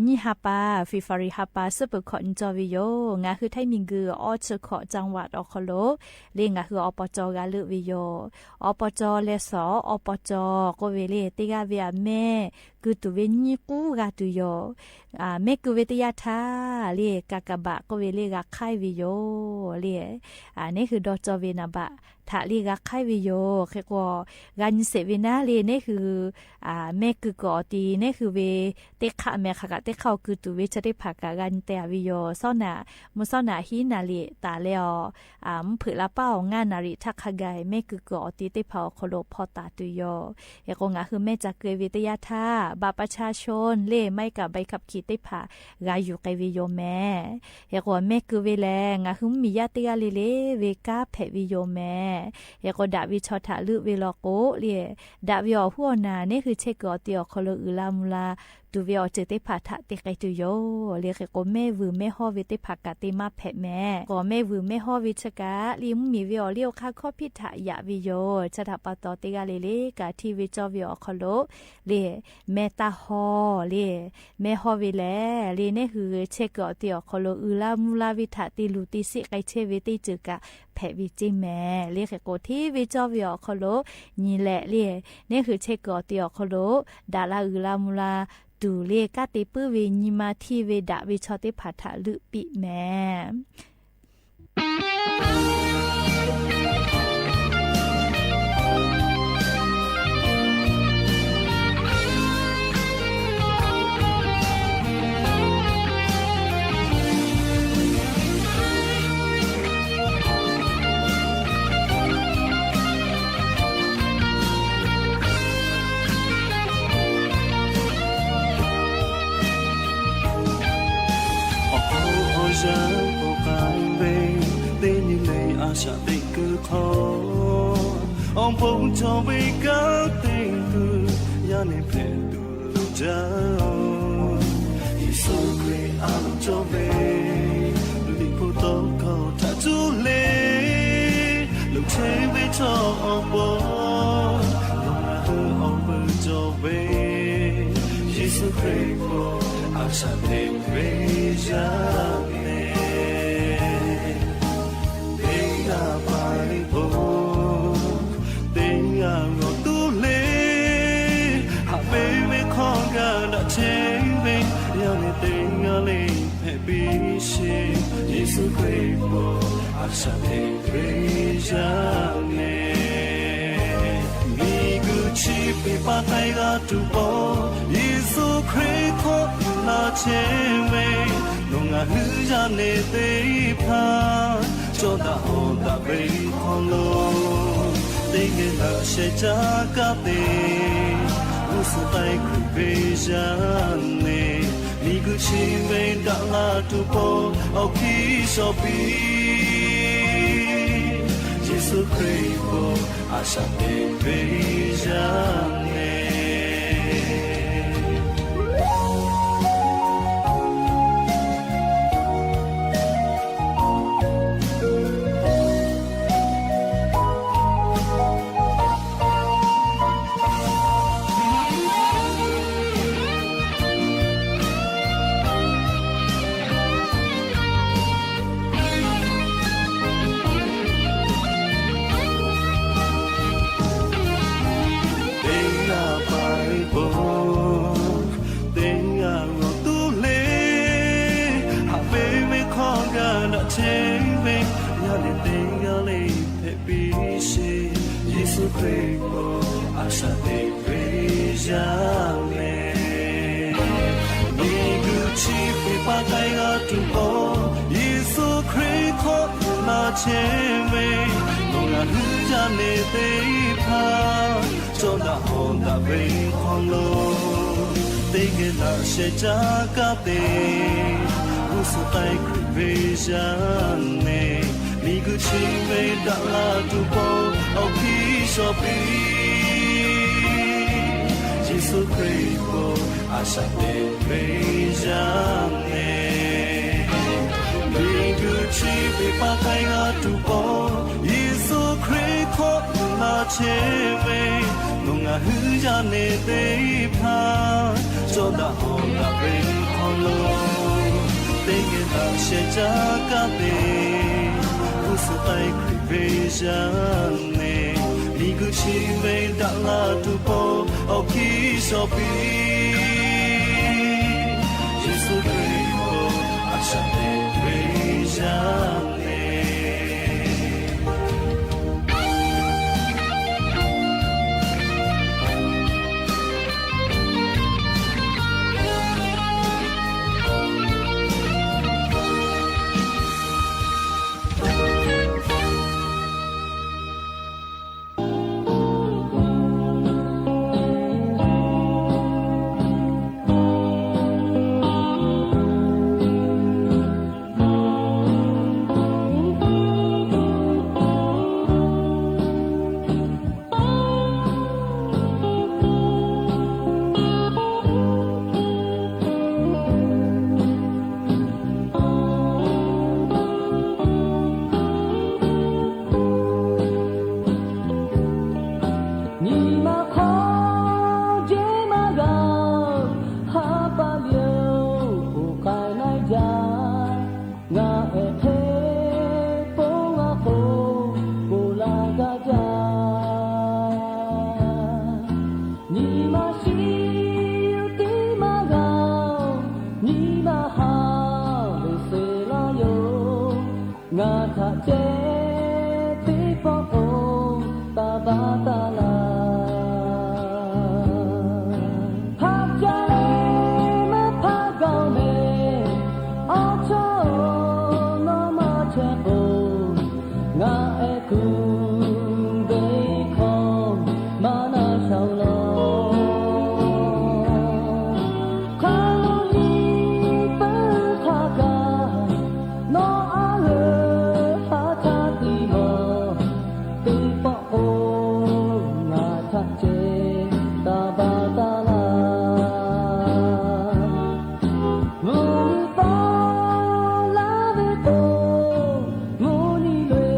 Nyiˇ ha pa, February ha pa suhˉ peuˬ hkawꞈ nyi cawˇ ve yoˬ. Ngaˬ hui Htaiˇ miˬguiˬ awˇ chi hkawꞈ จังหวัด awˬ hk'aw lo le ngaˬ hui awˬ paw caw g'a leuˆ ve yoˬ. Awˬ paw caw leh sawˍ awˬ paw caw k'oˆ ve le, teˇ g'aˇ ve aꞈ mehˆ keu tuˬ ve nyiˇ k'uˉ g'a tuˬ yoˬ. Mehˆ keu ve teˇ yanˇ htaˇ le, กากบาท k'oˆ ve le g'a hk'aiˇ ve yoˬ le. Neˇ hui dawˇ cawˇ ve naˍ baꞈ htaꞈ le g'a hk'aiˇ ve yoˬ. Hk'e k'o, g'a nyi sheˍ ve naˉ le, neˇ hui mehˆ keu kuiˬ awˬ ti neˇ hui ve teˇ hk'aˆ meh hk'aˬ kaꞈ teˇ hk'aˆ awˬ keu tuˬ ve chi teˇ hpaˍ kaꞈ g'a nyi teh a ve yoˬ. Sawˉ naꞈ mvuhˇ sawˉ naꞈ hiˉ naˍ riˍ taˍ leh awˬ mvuhˇ hpeuꞈ la paˉ awˬ ngaˇ naˍ riˍ htaˇ hk'a gaˬ mehˆ keu kuiˬ awˬ ti teˇ hpaˍ awˬ hk'aw lo hpaw taˍ tuˬ yoˬ. Hk'e k'o, ngaˬ hui mehˆ ca keu ve teˇ yanˇ htaˇ บัตรประชาชน le ไม่ก็ใบขับขี่ teˇ hpaˍ g'a yuˬ k'ai ve yoˬ meh. Hk'e k'o, mehˆ keu ve lehˬ ngaˬ hui mvuhˇmiˬ yaˇ teˇ g'aˇ le le ve kanˉ hpehꞈ ve yoˬ meh. Hk'e k'o, daꞈ ve chaw htaꞈ leuˆ ve law k'o le, daꞈ ve awˬ hoˉ awˬ naˬ neˇ hui chehˇ kuiˬ awˬ ti awˬ hk'aw lo uiˍ la mvuh la tuˬ ve awˬ ceuˬ teˇ hpaˍ htaꞈ te k'ai tuˬ yoˬ le. Hk'e k'o, mehˆ vuiˬ mehˆ hawˇ ve teˇ hpaˍ kaꞈ te maˇ hpehꞈ meh. K'o, mehˆ vuiˬ mehˆ hawˇ ve chi kaꞈ le mvuhˇmiˬ ve awˬ liˇ awˬ hk'aˇ hkawˇ hpiˇ htaꞈ yaꞈ ve yoˬ. Chi htaꞈ pa taw teˇ g'aˇ le le kaꞈ hteˇ ve cawˇ ve awˬ hk'aw lo le mehˆ taˇ hawˇ le, mehˆ hawˇ ve lehˬ le neˇ hui chehˇ kuiˬ awˬ ti awˬ hk'aw lo uiˍ la mvuh la ve htaꞈ te luˬ te sheˆ k'ai chehˇ ve teˇ ceuˬ kaꞈ hpehꞈ ve ceˇ mehˍ le. Hk'e k'o, hteˇ ve cawˇ ve awˬ hk'aw lo nyi leh le, neˇ hui chehˇ kuiˬ awˬ te awˬ hk'aw lo daꞈ la g'uiˬ la mvuh la tuˬ le, kanˉ te puiˉ ve nyi ma hteˇ ve daꞈ ve chaw teˇ hpaˍ htaꞈ leuˆ piˇ mehˍ. Awˬ hk'aw awˬ yanˇ k'awꞈ k'ai ve, teˇ nyi le a shaꞈ teꞈ kuiˬ hk'aw, awˬ bon cawˬ ve kanˉ te tuˬ yaˇ nehˬ hpehꞈ tuˬ loˍ jaˇ-oˬ. Yeˍsuˆ Hkriꞈ a loˍ cawˇ ve, Liꞈ hpu tawˇ hkawˇ htaꞈ cuˇ le, loˍ chehˇ ve chaw awˬ pon, nawˬ ngaˬ hui awˬ vuiˬ cawˬ ve, Yeˍsuˆ Hkriꞈ k'o a shaꞈ teꞈ ve yaˇ nehˬ. Teˇ g'aˇ paˍ liꞈ k'o, teˇ g'aˇ g'awˬ tuˉ le, haꞈ ve venˇ hk'aw gaˬ daꞈ chehˇ ve, yaˇ nehˬ teˇ g'aˇ le hpehꞈ piˇ sheˍ. Yeˍsuˆ Hkriꞈ k'o a shaꞈ teꞈ ve yaˇ nehˬ. Miˬguiˬ chi peꞈ paˍ k'ai g'a tuˬ pawˆ, Yeˍsuˆ Hkriꞈ hk'awꞈ yuˬ laˇ chehˇ ve, nawˬ ngaˬ hui yaˇ nehˬ teˇ hpaˍ cawˇ daꞈ hawˬ daꞈ ve hk'aw lo, teˇ geh laꞈ sheh caˇ kaˇ te, g'uˇ suhˍ k'ai Hkriꞈ ve yaˇ nehˬ. Miˬguiˬ chi venˇ daꞈ la tuˬ pawˆ awˬ hkiˇ shawˍ piˇ, Yeˍsuˆ Hkriꞈ k'o a shaꞈ teꞈ ve yaˇ nehˬ. Teˇ g'aˇ paˍ liꞈ k'o, teˇ g'aˇ g'awˬ tuˉ le, haꞈ ve venˇ hk'aw gaˬ daꞈ chehˇ ve, yaˇ nehˬ teˇ g'aˇ le hpehꞈ piˇ sheˍ. Yeˍsuˆ Hkriꞈ k'o a shaꞈ teꞈ ve yaˇ nehˬ. Miˬguiˬ chi peꞈ paˍ k'ai g'a tuˬ pawˆ, Yeˍsuˆ Hkriꞈ hk'awꞈ yuˬ laˇ chehˇ ve, nawˬ ngaˬ hui yaˇ nehˬ teˇ hpaˍ cawˇ daꞈ hawˬ daꞈ ve hk'aw lo, teˇ geh laꞈ sheh caˇ kaˇ te, g'uˇ suhˍ k'ai Hkriꞈ ve yaˇ nehˬ. Miˬguiˬ chi venˇ daꞈ la tuˬ pawˆ awˬ hkiˇ shawˍ piˇ, Yeˍsuˆ Hkriꞈ k'o a shaꞈ teꞈ ve yaˇ nehˬ. Miˬguiˬ chi peꞈ paˍ k'ai g'a tuˬ pawˆ, Yeˍsuˆ Hkriꞈ hk'awꞈ yuˬ laˇ chehˇ ve, nawˬ ngaˬ hui yaˇ nehˬ teˇ hpaˍ cawˇ daꞈ hawˬ daꞈ ve hk'aw lo, teˇ geh laꞈ sheh caˇ kaˇ te, g'uˇ suhˍ k'ai Hkriꞈ ve yaˇ nehˬ. Miˬguiˬ chi venˇ daꞈ la tuˬ pawˆ awˬ hkiˇ shawˍ piˇ, Yeˍsuˆ Hkriꞈ k'o a shaꞈ teꞈ ve yaˇ nehˬ. Ngaˬ htaꞈ ceh teˇ pawˆ k'o taˍ baˬ taˍ laˇ. Haꞈ ca leh maˇ hpaˆ gaˬ mehˍ, awˬ chawˇ-oˬ, nawˬ maˇ chehˇ k'o, ngaˬ ehˉ kuˬ ve hkawˇ maˇ na shaˍ law. Hk'a lo nyi peuˬ hk'a kaꞈ, nawˬ aˉ leuˬ haˉ htaˇ tiˉ mawˬ, teˇ pawˆ k'o ngaˬ htaꞈ ceh taˍ baˬ taˍ laˇ. Mvuhˇ miˬ paw laˇ ve k'o, mvuhˇ nyi loꞈ-e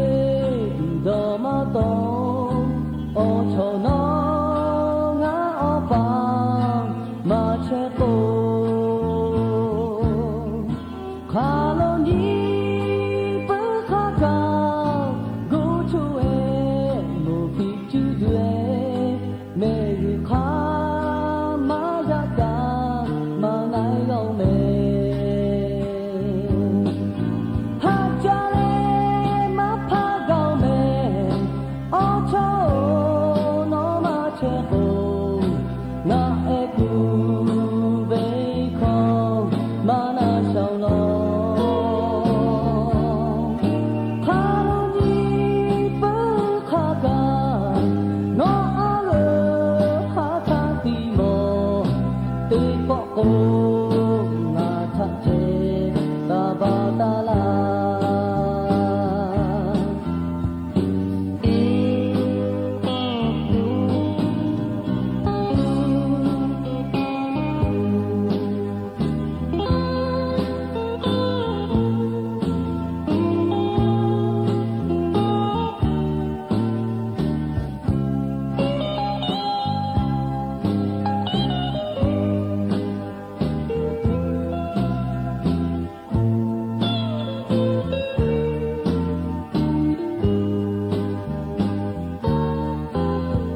tuˬ dawˇ maˇ tawˆ, awˬ chawˇ nawˬ ngaˬ awˬ paˍ maˇ chehˇ k'o, hk'a lo nyi peuˬ hk'a kaꞈ, gu chu-e moˍ hpiꞈ cuˇ duˬ-e, mehˆ g'uiˬ hk'a maˇ yaꞈ kaꞈ maˇ na g'a-oˬ mehˍ. Haꞈ ca leh maˇ hpaˆ gaˬ-oˬ mehˍ, awˬ chawˇ-oˬ, nawˬ maˇ chehˇ k'o, ngaˬ ehˉ kuˬ ve hkawˇ maˇ na shaˍ law. Hk'a lo nyi peuˬ hk'a kaꞈ, nawˬ aˉ leuˬ haˉ htaˇ tiˉ mawˬ, teˇ pawˆ k'o ngaˬ htaꞈ ceh taˍ baˬ taˍ laˇ.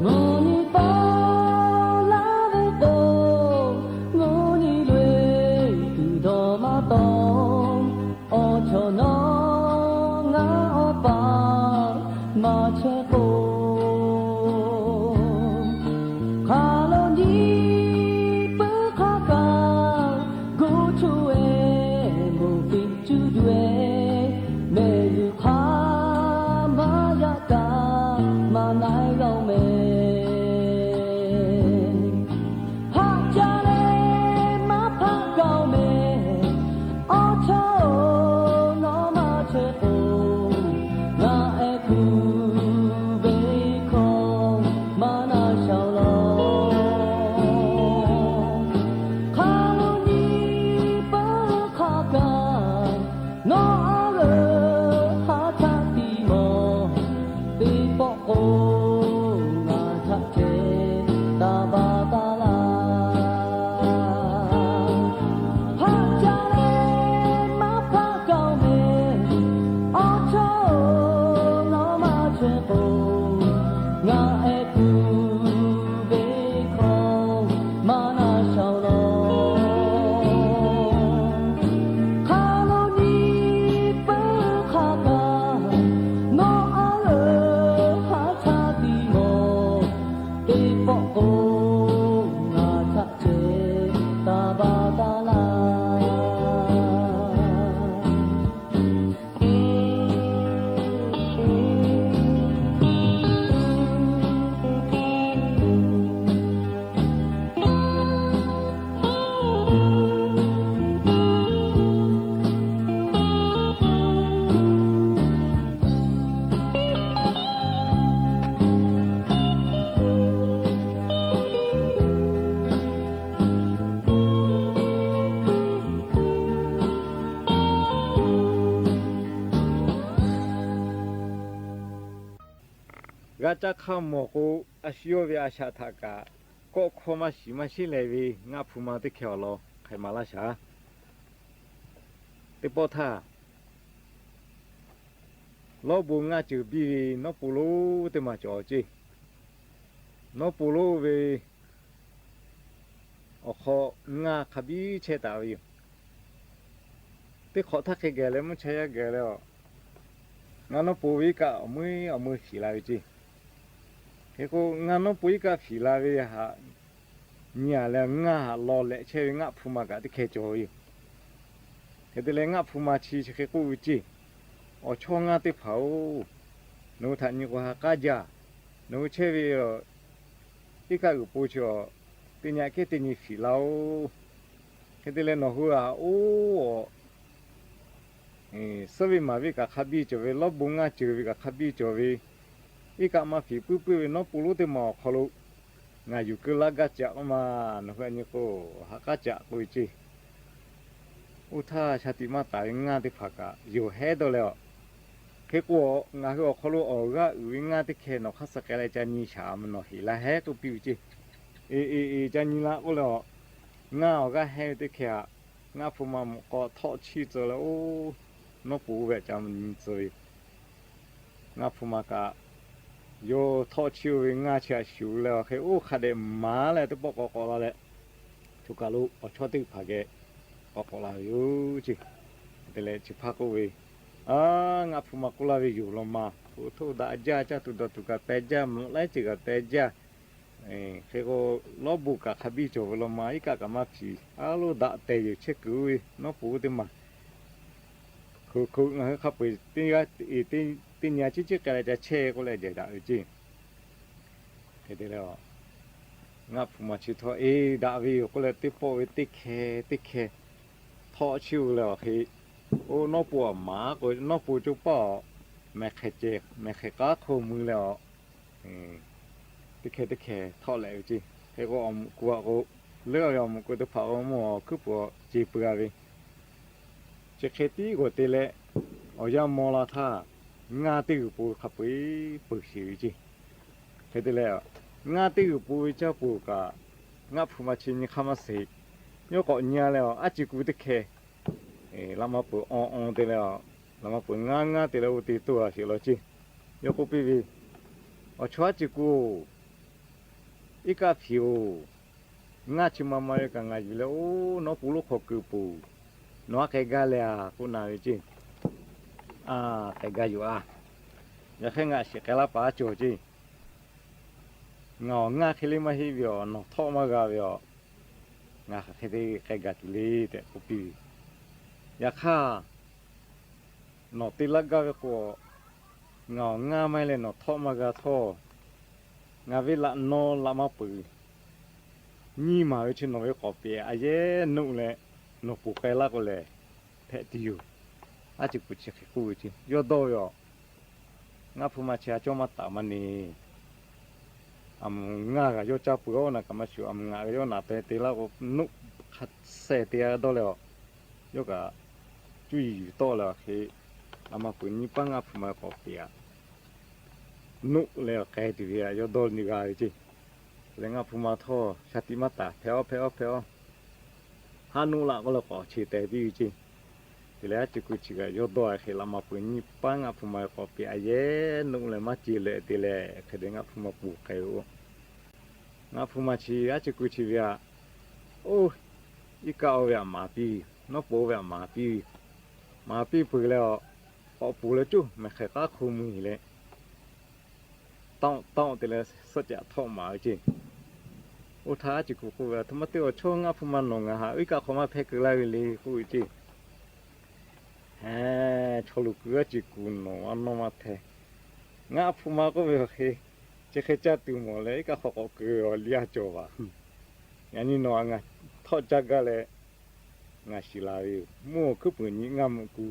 Mvuhˇ nyi paw laˇ ve k'o, mvuhˇ nyi loꞈ-e tuˬ dawˇ maˇ tawˆ, awˬ chawˇ nawˬ ngaˬ awˬ paˍ maˇ chehˇ k'o, hk'a lo nyi peuˬ hk'a kaꞈ, gu chu-e moˍ hpiꞈ cuˇ duˬ-e, mehˆ g'uiˬ hk'a maˇ yaꞈ kaꞈ maˇ na g'a-oˬ mehˍ. Haꞈ ca leh maˇ hpaˆ gaˬ-oˬ mehˍ, awˬ chawˇ-oˬ, nawˬ maˇ chehˇ k'o, ngaˬ ehˉ kuˬ ve hkawˇ maˇ na shaˍ law. Hk'a lo nyi peuˬ hk'a kaꞈ, nawˬ aˉ leuˬ haˉ htaˇ tiˉ mawˬ, teˇ pawˆ k'o ngaˬ htaꞈ ceh taˍ baˬ taˍ laˇ. Haꞈ ca leh maˇ hpaˆ gaˬ-oˬ mehˍ, awˬ chawˇ-oˬ, nawˬ maˇ chehˇ k'o, ngaˬ ehˉ kuˬ ve hkawˇ maˇ na shaˍ law. Hk'a lo nyi peuˬ hk'a kaꞈ, nawˬ aˉ leuˬ haˉ htaˇ tiˉ mawˬ, teˇ pawˆ k'o ngaˬ htaꞈ ceh taˍ baˬ taˍ laˇ. G'a caˇ hk'aˇ mawˬ k'o, a shu yawˇ ve a shaꞈ htaꞈ kaꞈ kawˆ hkawˇ maˇ shiˍ maˇ sheˉ leh ve ngaˇ hpu ma teˇ hkeh awˬ lawn hk'aiˬ maˍ laˇ shaˍ. Teˇ pawˆ htaˇ, lawˇ bon ngaˇ ceuˬ biˇ ve nawˉ po lonˉ teˇ maˬ cawˬ ceˇ. Nawˉ po lonˉ ve awˬ hk'aw ngaˇ hk'a biˇ chehˇ taˍ ve yoˬ. Teˇ hk'awꞈ htaˇ hk'e geh leh mvuhˇ cha yaˇ geh leh a, Ngaˇ nawˉ po ve iˉ kaˆ awˬ meuˇ awˬ meuˇ shiˍ la ve ceˇ. Hk'e k'o, ngaˇ nawˉ po iˉ kaˆ shiˍ la ve haꞈ nyi-a leh, ngaˇ haꞈ law lehꞈ chehˇ ve ngaˆ hpu ma kaꞈ teˇ hkeh cawˬ ve yoˬ. Hk'e te leh, ngaˆ hpu ma chi chi hk'e k'oˆ ve ceˇ, Awˬ chawˇ ngaˇ teˇ hpaˍ-oˬ, nawˬ hui htaꞈ nyi k'o ha k'aˉ jaˇ. Nawˬ hui chehˇ ve iˉ kaˆ g'uiˬ po chi a, teˇ nyi kehˉ teˇ nyi shiˍ laˇ-oˆ. Hk'e te leh, nawˬ hui-a, oˇ, suhˉ ve maˍ ve kaꞈ hk'a biˇ cawˬ ve, lawˇ bon ngaˇ ceuˬ ve kaꞈ hk'a biˇ cawˬ ve, iˉ kaˆ maˇ hpiˍ puiˉ puiˉ ve nawˉ po lonˉ teˇ maˬ awˬ hk'aw lo ngaˬ yuˬ keu laˇ gaˇ caꞈ k'oˆ ma. Nawˬ hui a nyi k'o, ha k'aˉ caꞈ k'oˆ ve ceˇ. Oˇ htaˇ, shaˍ tiꞈ maˇ taˍ ve ngaˇ teˇ hpaˍ kaꞈ yonˍ hehˉ dawˇ leh a, hk'e k'o, ngaˬ hui awˬ hk'aw lo awˬ g'aˇ uiˍ ve ngaˇ teˇ hkeh nawˬ hk'aˇ suh k'ai leh ca nyi shaˍ, nawˬ heˍ laˇ hehˉ k'oˆ piˇ ve ceˇ. Eˍ eˍ eˍ, ca nyi laˇ k'oˆ leh a, ngaˇ awˬ g'aˇ hehˉ ve teˇ hkeh haꞈ, ngaˆ hpu ma mawꞈ k'aw htawˆ chiˇ tcuh leh, oˇ, nawˉ po oˇ ve ca nyi tcuh ve ngaˆ hpu ma kaꞈ, yawˇ htawˆ chiˇ-o ve ngaˇ chi htaꞈ shuˍ leh a hk'e, oˇ hk'a dehꞈ maˍ leh teˇ pawˆ k'awꞈ k'awꞈ la leh, choˬ kaˬ lo awˬ chawˇ teˇ hpaˍ geh k'awꞈ k'awꞈ la ve yoˬ ceˇ. Te leh chi hpaˇ k'oˆ ve, A, ngaˆ hpu ma k'oˆ laˇ ve yoˬ law ma. Hpu htoˇ daꞈ jaˇ, caˇ tuˬ dawˬ tuˬ kaꞈ peh jaˇ, mvuhꞈ laiˉ ceuˬ kaꞈ peh jaˇ. Hk'e k'o, lawˇ bon kaꞈ hk'a biˇ cawˬ ve law ma, iˉ kaˆ kaꞈ maˇ hpiˍ, a loˇ daꞈ tehˬ yoˬ, chehˇ kuiˬ oˇ ve nawˉ po teˇ maˬ. Hk'oꞈ hk'oꞈ ngaˬ hui hk'a peu-eˬ teˇ g'aˇ teˇ nyi-a ciˉ ciˉ k'ai leh ca chehˇ k'oˆ leh jehˬ daꞈ ve ceˇ. Hk'e te leh, ngaˆ hpu ma chi htawˇ, Eˬ, daꞈ ve yoˬ k'oˆ leh, teˇ pawˆ ve teˇ hkeh teˇ hkeh htawˆ chiˇ-o leh a hk'e, oˇ nawˉ po aˬ maˍ k'o, nawˉ po coˇ paˇ a, mehˬ hk'e ceh mehˬ hk'e k'aˉ hk'oˆ mui leh a, teˇ hkeh teˇ hkeh htawˆ leh ve ceˇ. Hk'e k'o, awˬ meuꞈ ku a k'o, leuˉ ve awˬ meuꞈ ku teˇ hpaˍ k'o, mvuhˇ awˬ hkuiˉ puˍ ceˬ peuˬ-a ve, chi hk'e tiˉ g'awˬ te leh, awˬ yanˇ maw la htaˇ, ngaˇ teˇ g'uiˬ po hk'a peu-eˬ peuˬ sheˍ ve ceˇ. Hk'e te leh, ngaˇ teˇ g'uiˬ po ve caˇ poˬ kaꞈ, ngaˆ hpu ma chi nyi hk'aˇ maˇ sheˍ. Yawˇ k'awꞈ nyi-a leh a, aˉ ci ku teˇ hkeh laꞈ ma peuˬ awˬ awˬ te leh a, laꞈ ma peuˬ ngaˇ ngaˇ te leh oˇ te toˇ-a sheˍ law ceˇ. Yawˇ k'oˆ piˇ ve, Awˬ chawˇ aˉ ci ku-oˬ, iˉ kaˆ hpiˍ-oˬ, ngaˇ chi ma ma ve kaꞈ ngaˬ yuˬ leh oˇ nawˉ po lonˉ hk'aw keu poˬ, nawˬ aˉ k'ai gaˇ leh a k'oˆ na ve ceˇ. A, k'ai gaˇ yoˬ a. Yaꞈ hk'aˇ ngaˬ shiˍ k'ai laˇ paˍ aˉ cawˬ ceˇ. Ngaˬ awˬ ngaˇ hk'e le maˇ heˆ ve a, nawˬ htawˆ maˇ g'a ve a, ngaˬ hk'aˬ hk'e te k'ai gaˬ tuˬ le tehꞈ k'oˆ piˇ ve. Yaꞈ hk'aˇ, nawˬ te laˇ gaˇ ve k'o, ngaˬ awˬ ngaˇ maˇ heˆ leh nawˬ htawˆ maˇ g'a htawˇ, ngaˬ ve laꞈ naw laꞈ ma peuˬ nyiˇ maˬ ve chi nawˬ ve k'awꞈ pehꞈ a yehˉ nuˆ leh, nawˬ poˬ k'ai laˇ k'o lehˬ, hpehꞈ tuˬ yoˬ. Aˉ ci kuˬ chi hk'e k'oˆ ve ceˇ. Yawˇ dawˇ ve a, ngaˆ hpu ma chi a cawˇ maˇ taˍ maˇ ne. Aˬ mvuhˬ ngaˇ g'aꞈ yawˇ caˇ peuˬ-oˬ, naˬ kaꞈ maˇ shuˍ, aˬ mvuhˬ ngaˬ g'aꞈ yawˇ naˬ te te laˇ k'o, nuˆ hk'a sheh te dawˇ leh a, yawˇ kaꞈ cuˇ yiˍ yuˬ tawˆ leh a hk'e, laꞈ ma peuˬ nyiˇ paˉ ngaˆ hpu ma k'awꞈ pehꞈ a, nuˆ leh awˬ k'ai tuˬ ve a, yawˇ dawˇ nyi g'a ve ceˇ. Leh ngaˆ hpu ma htawˇ shaˍ tiꞈ maˇ taˍ, hpehꞈ-oˆ, hpehꞈ-oˆ, hpehꞈ-oˆ, haˉ nuˆ laꞈ k'oˆ leh k'awꞈ cheˬ tehꞈ piˇ ve ceˇ. Te leh aˉ ci kuˬ chi kaꞈ yawˇ dawˇ a hk'e, laꞈ ma peuˬ nyiˇ paˉ ngaˆ hpu ma k'awꞈ pehꞈ a yehˉ nuˆ leh maˇ ce leh te leh, hk'e te ngaˆ hpu ma poˬ k'ai ve oˬ. Ngaˆ hpu ma chi aˉ ci kuˬ chi ve a, oˇ, iˉ kaˆ oˇ ve aꞈ maˍ piˇ ve, nawˉ po oˇ ve aꞈ maˍ piˇ ve, maˍ piˇ peuˬ leh a, k'awꞈ poˬ leh coˇ mehˬ hk'e k'aˉ hk'oˆ mui leh, taoˆ taoˆ te leh suhˆ caꞈ htawˆ maˍ ve ceˇ. Oˇ htaˇ aˉ ci kuˬ k'oˆ ve, Aˬ htoꞈ ma te awˬ chawˇ ngaˆ hpu ma nawˬ ngaˬ haꞈ iˉ kaˆ hk'aw maˇ hpehˇ keu laˇ ve le k'oˆ ve ceˇ. Heˍ, chaw lo kuiˬ aˉ ci kuˬ nawˬ a nawˇ maˇ hpehˇ. Ngaˆ hpu ma k'oˆ ve awˬ hk'e, chi hk'e caˇ tuˬ mawˬ leh iˉ kaˆ hk'aw k'awꞈ keu a liˇ a cawˬ vaˬ. Yaꞈ nyi nawˬ ngaˬ htawˆ caˇ gaˇ leh, ngaˬ shiˍ la ve yoˬ. Mvuhˇ awˬ hkuiˉ puiˍ nyi ngaˇ meuꞈ ku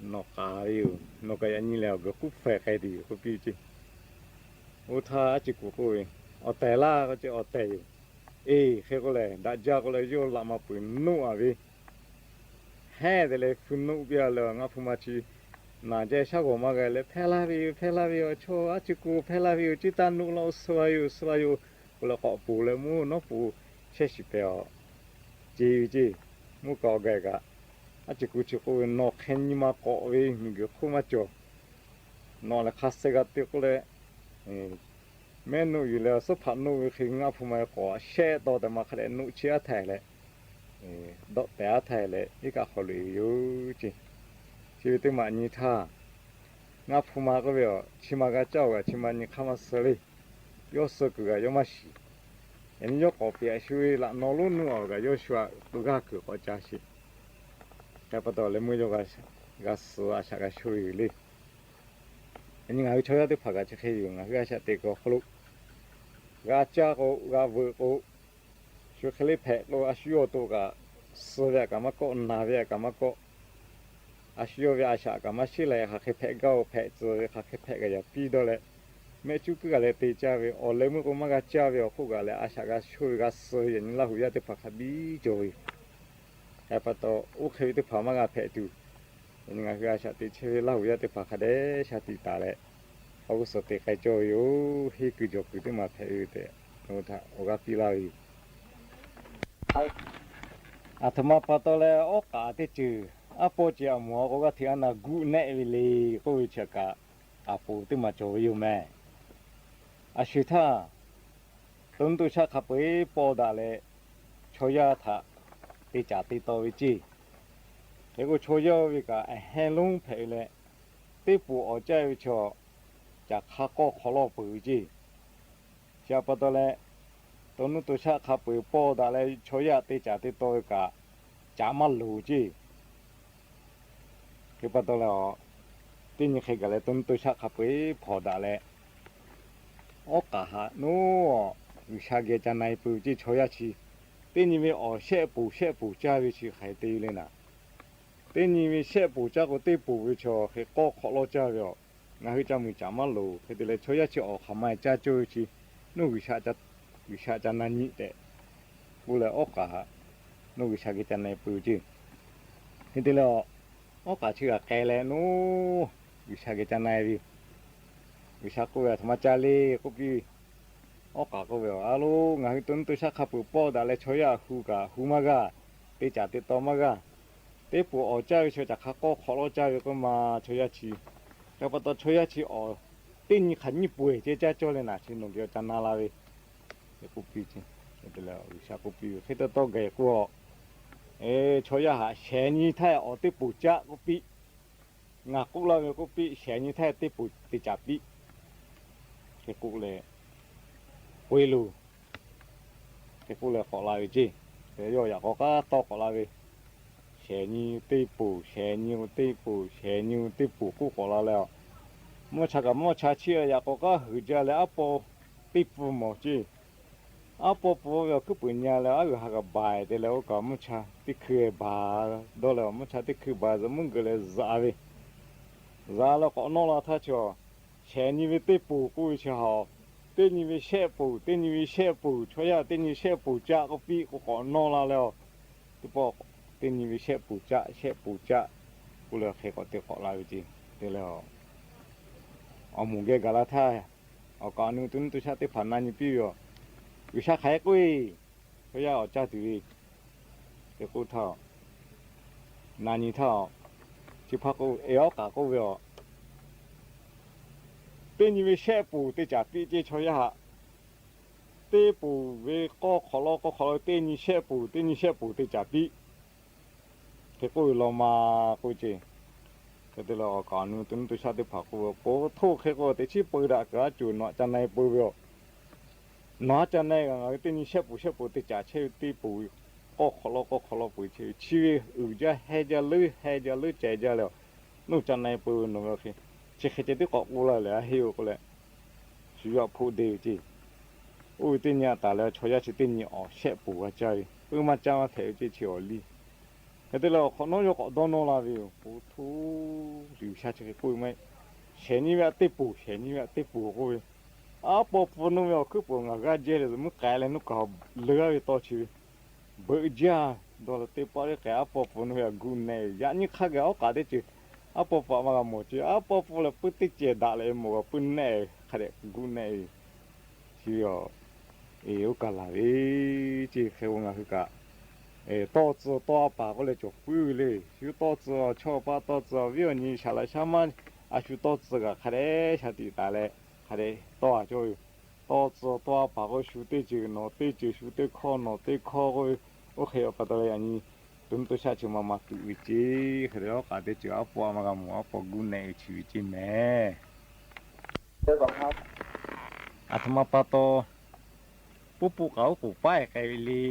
nawˬ k'aˍ ve yoˬ. Nawˬ kaꞈ yaꞈ nyi lehˬ awˬ g'uiˬ k'uˉ hpehꞈ k'ai tuˬ yoˬ k'oˆ piˇ ceˇ. Oˇ htaˇ aˉ ci kuˬ k'oˆ ve, Awˬ tehˬ laˇ k'oˆ ce, awˬ tehˬ yoˬ. Eˬ, hk'e k'o lehˬ, daꞈ jaˇ k'oˆ leh yawˇ laꞈ ma peuˬ nuˆ a ve, heˉ te leh hpu nuˆ piˇ a leh, ngaˆ hpu ma chi naˬ jaˇ shaˉ g'awˬ maˇ g'a leh, Hpehˇ laˇ ve yoˬ, hpehˇ laˇ ve yoˬ, awˬ chawˇ aˉ ci kuˬ hpehˇ laˇ ve yoˬ, ciˇ taˇ nuˆ laˇ-oˆ, suh a yoˬ, suh a yoˬ k'oˆ leh k'awꞈ poˬ leh mvuhˇ nawˉ po chehˇ shiˍ pehˍ a, ce ve ceˇ. Mvuhˇ kaꞈ awˬ g'aˇ kaꞈ, aˉ ci kuˬ chi k'oˆ ve, Nawˬ hk'e nyi ma k'awꞈ ve miˬ guiˬ hk'oˆ maˇ cawˬ. Nawˬ lehˬ hk'a suh g'a te k'oˆ leh, mehˉ nuˆ yuˬ leh suhˉ hpaꞈ nuˆ ve hk'e ngaˆ hpu ma ve k'awꞈ shehˆ taw tehꞈ ma hk'a dehꞈ nuˆ chi aˉ htaiˍ leh, dawˆ tehˬ aˉ htaiˍ leh iˉ kaˆ hk'aw loꞈ e ve yoˬ ceˇ. Chi ve teˇ maꞈ nyi htaˇ, Ngaˇ hpu ma k'oˆ ve a, chi ma g'a caˇ-oˬ kaꞈ chi ma nyi hk'aˇ maˇ suh le. Yawˇ suh kuiˬ kaꞈ yawˇ maˇ shiˍ. Yaꞈ nyi yawˇ k'awꞈ piꞈ a shu ve laꞈ naw lonˉ nuˇ awˬ kaꞈ yawˇ shu aꞈ pu g'aˇ kuiˬ k'awꞈ ca sheˍ. Hk'e pa taw leh meuˇ yawˇ g'a suh a shaꞈ g'a shonˇ ve yoˬ le. Yaꞈ nyi ngaˬ hui chaw yaˇ teˇ hpaˍ kaꞈ chi hk'e yoˬ. Ngaˬ hui a shaꞈ teꞈ kuiˬ awˬ hk'aw lo g'a caˇ k'o, g'a veuꞈ k'o, shu hk'e le hpehꞈ k'o, a shu yawˇ awˬ to kaꞈ suh ve aꞈ kaꞈ maˇ kawˆ, na ve aꞈ kaꞈ maˇ kawˆ, a shu yawˇ ve a shaꞈ kaꞈ maˇ sheˉ leh hk'aˬ hk'e hpehꞈ gaˇ-oˬ, hpehꞈ tcuh ve hk'aˬ hk'e hpehꞈ kaꞈ yaꞈ piˇ dawˇ leh, mehˆ cuˉ kuiˉ g'a leh te caˇ ve awˬ leh meuˇ k'o maˇ g'a caˇ ve awˬ hk'oˆ kaꞈ leh a shaꞈ g'a shonˇ ve g'a suh ve yaꞈ nyi Laˇ huˍ yaˇ teˇ hpaˍ hk'a biˇ cawˬ ve yoˬ. Hk'e pa taw oˇ hk'e ve teˇ hpaˍ maˇ g'a hpehꞈ tuˬ, yaꞈ nyi ngaˬ hui a shaꞈ teꞈ chehˇ ve Laˇ huˍ yaˇ teˇ hpaˍ hk'a dehꞈ shaˍ tiꞈ taˍ leh, awˬ g'uˇ suhˍ te k'ai cawˇ ve yoˬ. Henˇ kuiˬ jawˬ kuiˬ teˇ maˬ hpehꞈ ve tehꞈ, htaꞈ awˬ g'aˇ piˇ laˇ ve yoˬ. Aˬ htoꞈ ma pa taw leh awˉ k'aꞈ teˇ ceuˬ aˉ pawˇ ceh aˬ moˍ a k'o g'aˇ hteꞈ a naˬ guˆ nehˆ ve le k'oˆ ve chi kaꞈ, aˬ poˍ teˇ maˬ cawˬ ve yoˬ mehˍ. A shu htaˇ, to nuˇ to shaˆ hk'a peu-eˬ paw daꞈ leh, chaw yaˇ htaꞈ te caˍ te taw ve ceˇ. Hk'e k'o chaw yaˇ ve kaꞈ aˬ hehnˇ lonˉ hpehꞈ ve leh, teˇ poˍ awˍ caˇ ve chaw, caˬ hk'a k'awˇ hk'awꞈ lawˇ peuˬ ve ceˇ. Chi pa taw leh, to nuˇ to shaˆ hk'a peu-eˬ paw daꞈ leh chaw yaˇ te caˍ te taw ve kaꞈ, caꞈ maˇ loˍ ceˇ. Hk'e pa taw leh, teˇ nyi hk'e gaˬ leh to nuˇ to shaˆ hk'a peu-eˬ hpawnˬ daꞈ leh, awˉ k'aꞈ haꞈ naˉ, G'uiˬsha geh ca na-e peuˬ ve ceˇ chaw yaˇ chi. Teˇ nyi ve awˬ shehˆ poˍ shehˆ poˍ caˇ ve chi hk'aˬ hk'e te le naˍ. Teˇ nyi ve shehˆ poˍ caˇ k'o teˇ poˍ ve chaw hk'e k'awˇ hk'awꞈ lawˇ caˇ ve a. Ngaˬ hui ca muiˬ caꞈ maˇ loˍ hk'e te leh chaw yaˇ chi awˬ hk'aˬ ma caˇ cawˇ ve chi, nawˬ G'uiˬsha ca na nyi tehꞈ k'oˆ leh awˉ k'aꞈ haꞈ, nawˬ G'uiˬsha geh ca na-e peuˬ ve ceˇ. Hk'e te leh, awˉ k'aꞈ chi g'a k'ai leh nawˬ G'uiˬsha geh ca na-e ve yoˬ. G'uiˬsha k'oˆ ve, Aˬ htoꞈ ma ca le k'oˆ piˇ ve. Awˉ k'aꞈ k'oˆ ve, A loˬ, ngaˬ hui to nuˇ to shaˆ hk'a peu-eˬ paw daꞈ leh chaw yaˇ hu kaꞈ hu maˇ g'a, te caˍ te taw maˇ g'a. Teˇ poˍ awˍ caˇ ve chaw caˬ hk'a k'awˇ hk'awꞈ lawˇ caˇ ve k'oˆ ma chaw yaˇ chi. Hk'e pa taw chaw yaˇ chi awˬ teˇ nyi hk'aˬ nyiˇ peuˬ ceh caˇ cawˇ leh naˍ, chi nawˬ geh ca na la ve. K'oˆ piˇ, G'uiˬsha k'oˆ piˇ ve, Hk'e te taw gaˬ k'o, chaw yaˇ haꞈ shehˍ nyi htaˇ awˬ teˇ poˍ caˆ k'oˆ piˇ. Ngaˬ k'oˆ laˇ ve k'oˆ piˇ, shehˍ nyi htaˇ teˇ poˍ te caˍ piˇ. Hk'e k'oˆ leh, k'oˆ e loˬ. Hk'e k'oˆ leh k'awꞈ la ve ceˇ. Yawˇ yaꞈ k'aw k'aˉ tawˇ k'awꞈ la ve, shehˍ nyi teˇ poˍ, shehˍ nyi teˇ poˍ, shehˍ nyi teˇ poˍ k'oˆ k'awꞈ la leh, mvuhˇ cha kaꞈ mvuhˇ cha chiˇ yaꞈ k'aw k'aˉ huiˍ jaˇ leh aˉ paw teˇ pfuhˇ mawˬ ceˇ. Aˉ paw pfuhˇ ve awˬ hkuiˉ puiˍ nya leh aˉ g'uiˬ ha kaꞈ baˬ te leh oˇ kaꞈ mvuhˇ cha teˇ hkui baˬ dawˇ leh, mvuhˇ cha teˇ hkui baˬ zuhꞈ mvuhˇ geuꞈ leh zaꞈ ve, zaꞈ leh k'awꞈ nawˇ la htaˇ chi, shehˍ nyi ve teˇ poˍ k'oˆ ve chi ha, teˇ nyi ve shehˆ poˍ, teˇ nyi ve shehˆ poˍ, chaw yaˇ teˇ nyi shehˆ poˍ caˆ k'oˆ piˇ k'o k'awꞈ nawˇ la leh, teˇ pawˆ teˇ nyi ve shehˆ poˍ caˆ, shehˆ poˍ caˆ k'oˆ leh hk'e k'awꞈ te k'awꞈ la ve ceˇ. Te leh, awˬ moˍ geh gaˬ la htaˇ, awˬ kaˍ awˬ nu to nuˇ to shaˆ teˇ hpaˍ na nyi piˇ ve a, G'uiˬsha hk'aˬ hk'e k'oˆ ve, chaw yaˇ awˬ caˇ tuˬ ve, te k'oˆ htaˇ, na nyi htaˇ, chi hpaˇ k'oˆ ve, Awˉ k'aꞈ k'oˆ ve a, teˇ nyi ve shehˆ poˍ te caˍ piˇ ceˇ chaw yaˇ haꞈ. Teˇ poˍ ve k'awˇ hk'awꞈ lawˇ k'awˇ hk'awꞈ lawˇ teˇ nyi shehˆ poˍ, teˇ nyi shehˆ poˍ te caˍ piˇ. Hk'e k'oˆ ve law ma k'oˆ ceˇ. Hk'e te leh awˬ kaˍ awˬ nu to nuˇ to shaˆ teˇ hpaˍ k'oˆ ve, K'o htoˇ hk'e k'o teꞈ chiˉ peu daꞈ kaꞈ a cuˬ nawˬ aꞈ ca na-e peu ve a. Nawˬ aꞈ ca na-e kaꞈ ngaˬ hui teˇ nyi shehˆ poˍ shehˆ poˍ te caˍ chehˇ ve teˇ poˍ ve k'awˇ hk'awꞈ lawˇ k'awˇ hk'awꞈ lawˇ peu chehˇ ve chi ve uiˍ jaˇ heh jaˇ leuˉ heh jaˇ leuˉ ceh jaˇ leh, nawˬ ca na-e peu ve nawˬ ve hk'e, chi hk'e ceh tiˉ k'awꞈ k'oˆ la leh a heˆ-oˬ k'oˆ leh, shu yaˇ hpoˆ deˇ ve ceˇ. Oˇ ve teˇ nyi a taˍ leh chaw yaˇ chi teˇ nyi awˬ shehˆ poˍ g'a caˇ ve, puiˉ maˇ caˇ maˇ hpehꞈ ve ceˇ chi awˬ liˇ. Hk'e te leh awˬ hk'awꞈ nawˉ yawˇ k'awꞈ dawˇ nawˇ la ve yoˬ. K'o htoˇ, G'uiˬsha chi hk'e k'oˆ ve maˇ heˆ. Shehˍ nyi ve aꞈ teˇ poˍ, shehˍ nyi ve aꞈ teˇ poˍ k'oˆ ve, Aˉ paw pfuhˇ nawˇ ve awˬ hkuiˉ puˍ ngaˬ g'aˇ jehˇ leh zuhꞈ meuˇ k'ai leh nawˬ kaꞈ leuˉ g'aˇ ve tawˇ chi ve, beuꞈ jaˇ dawˇ leh teˇ paˆ teˇ k'ai aˉ paw pfuhˇ nawˇ ve aꞈ guˆ nehˆ ve. Yaꞈ nyi hk'a gaˬ awˉ k'aꞈ teˇ ceuˬ, aˉ paw pfuhˇ aꞈ maˇ g'a mawˬ ceˇ. Aˉ paw pfuhˇ lehˬ puiˉ teˇ cehˬ daꞈ leh mawˬ g'a puiˉ nehˆ ve hk'a dehꞈ guˆ nehˆ ve. Chi ve a, oˇ kaˬ laˬ ve ceˇ. Hk'e k'o ngaˬ hui kaꞈ tawˇ tcuh tawˇ a paˍ k'oˆ leh cawˬ puiˉ ve le. Shu tawˇ tcuh chaw paˆ tawˇ tcuh viˉ awˬ nyi shaˍ laꞈ shaˉ maˇ, a shu tawˇ tcuh kaꞈ hk'a dehꞈ shaˍ tiꞈ taˍ leh hk'a dehꞈ tawˇ a cawˇ ve yoˬ. Tawˇ tcuh tawˇ a paˍ k'o shu teˇ ceuˬ nawˬ teˇ ceuˬ, shu teˇ hkawˇ nawˬ teˇ hkawˇ k'oˆ ve, oˇ hk'e pa taw leh yaꞈ nyi to nuˇ to shaˆ chi ma ma tuꞈ ve ceˇ. Hk'e te leh, oˇ k'aꞈ teˇ ceuˬ aˉ pawˆ a ma g'a mawˬ, aˉ pawˆ guˇ nehˆ ve chi ve ceˇ mehˍ. Aˬ htoꞈ ma pa taw, poˆ poˆ k'aꞈ oˉ k'oˍ paˉ e k'ai ve le.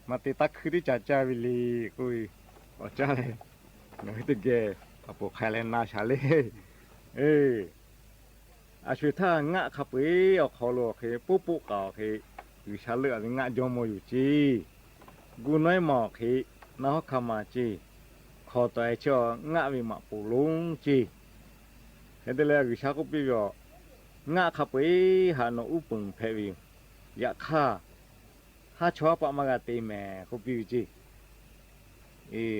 Maˇ te taˇ hkuiˇ teˇ ca caˇ ve le k'oˆ ve, awˬ caˇ leh, ngaˬ hui teˇ geh aˬ poˍ hk'a leh na shaˍ le. A sho-eˬ htaˇ, ngaˆ hk'a peu-eˬ awˬ hk'aw lo awˬ hk'e, poˆ poˆ k'aꞈ awˬ hk'e, G'uiˬsha leuˆ a ve ngaˆ jawˇmawˇ yoˬ ceˇ. Gu nawˉ-eˉ ma awˬ hk'e, na hawˉ hkanˇ ma ceˇ. Hkawˍ tawˍ-e chi ngaˆ ve maꞈ poˍ lonˉ ceˇ. Hk'e te leh, G'uiˬsha k'oˆ piˇ ve, ngaˆ hk'a peu-eˬ haꞈ nawˬ uˉ peunˍ hpehꞈ ve yoˬ. Yaꞈ hk'aˇ, haˉ chawˇ haˉ paˆ maˇ g'a te mehˍ k'oˆ piˇ ve ceˇ.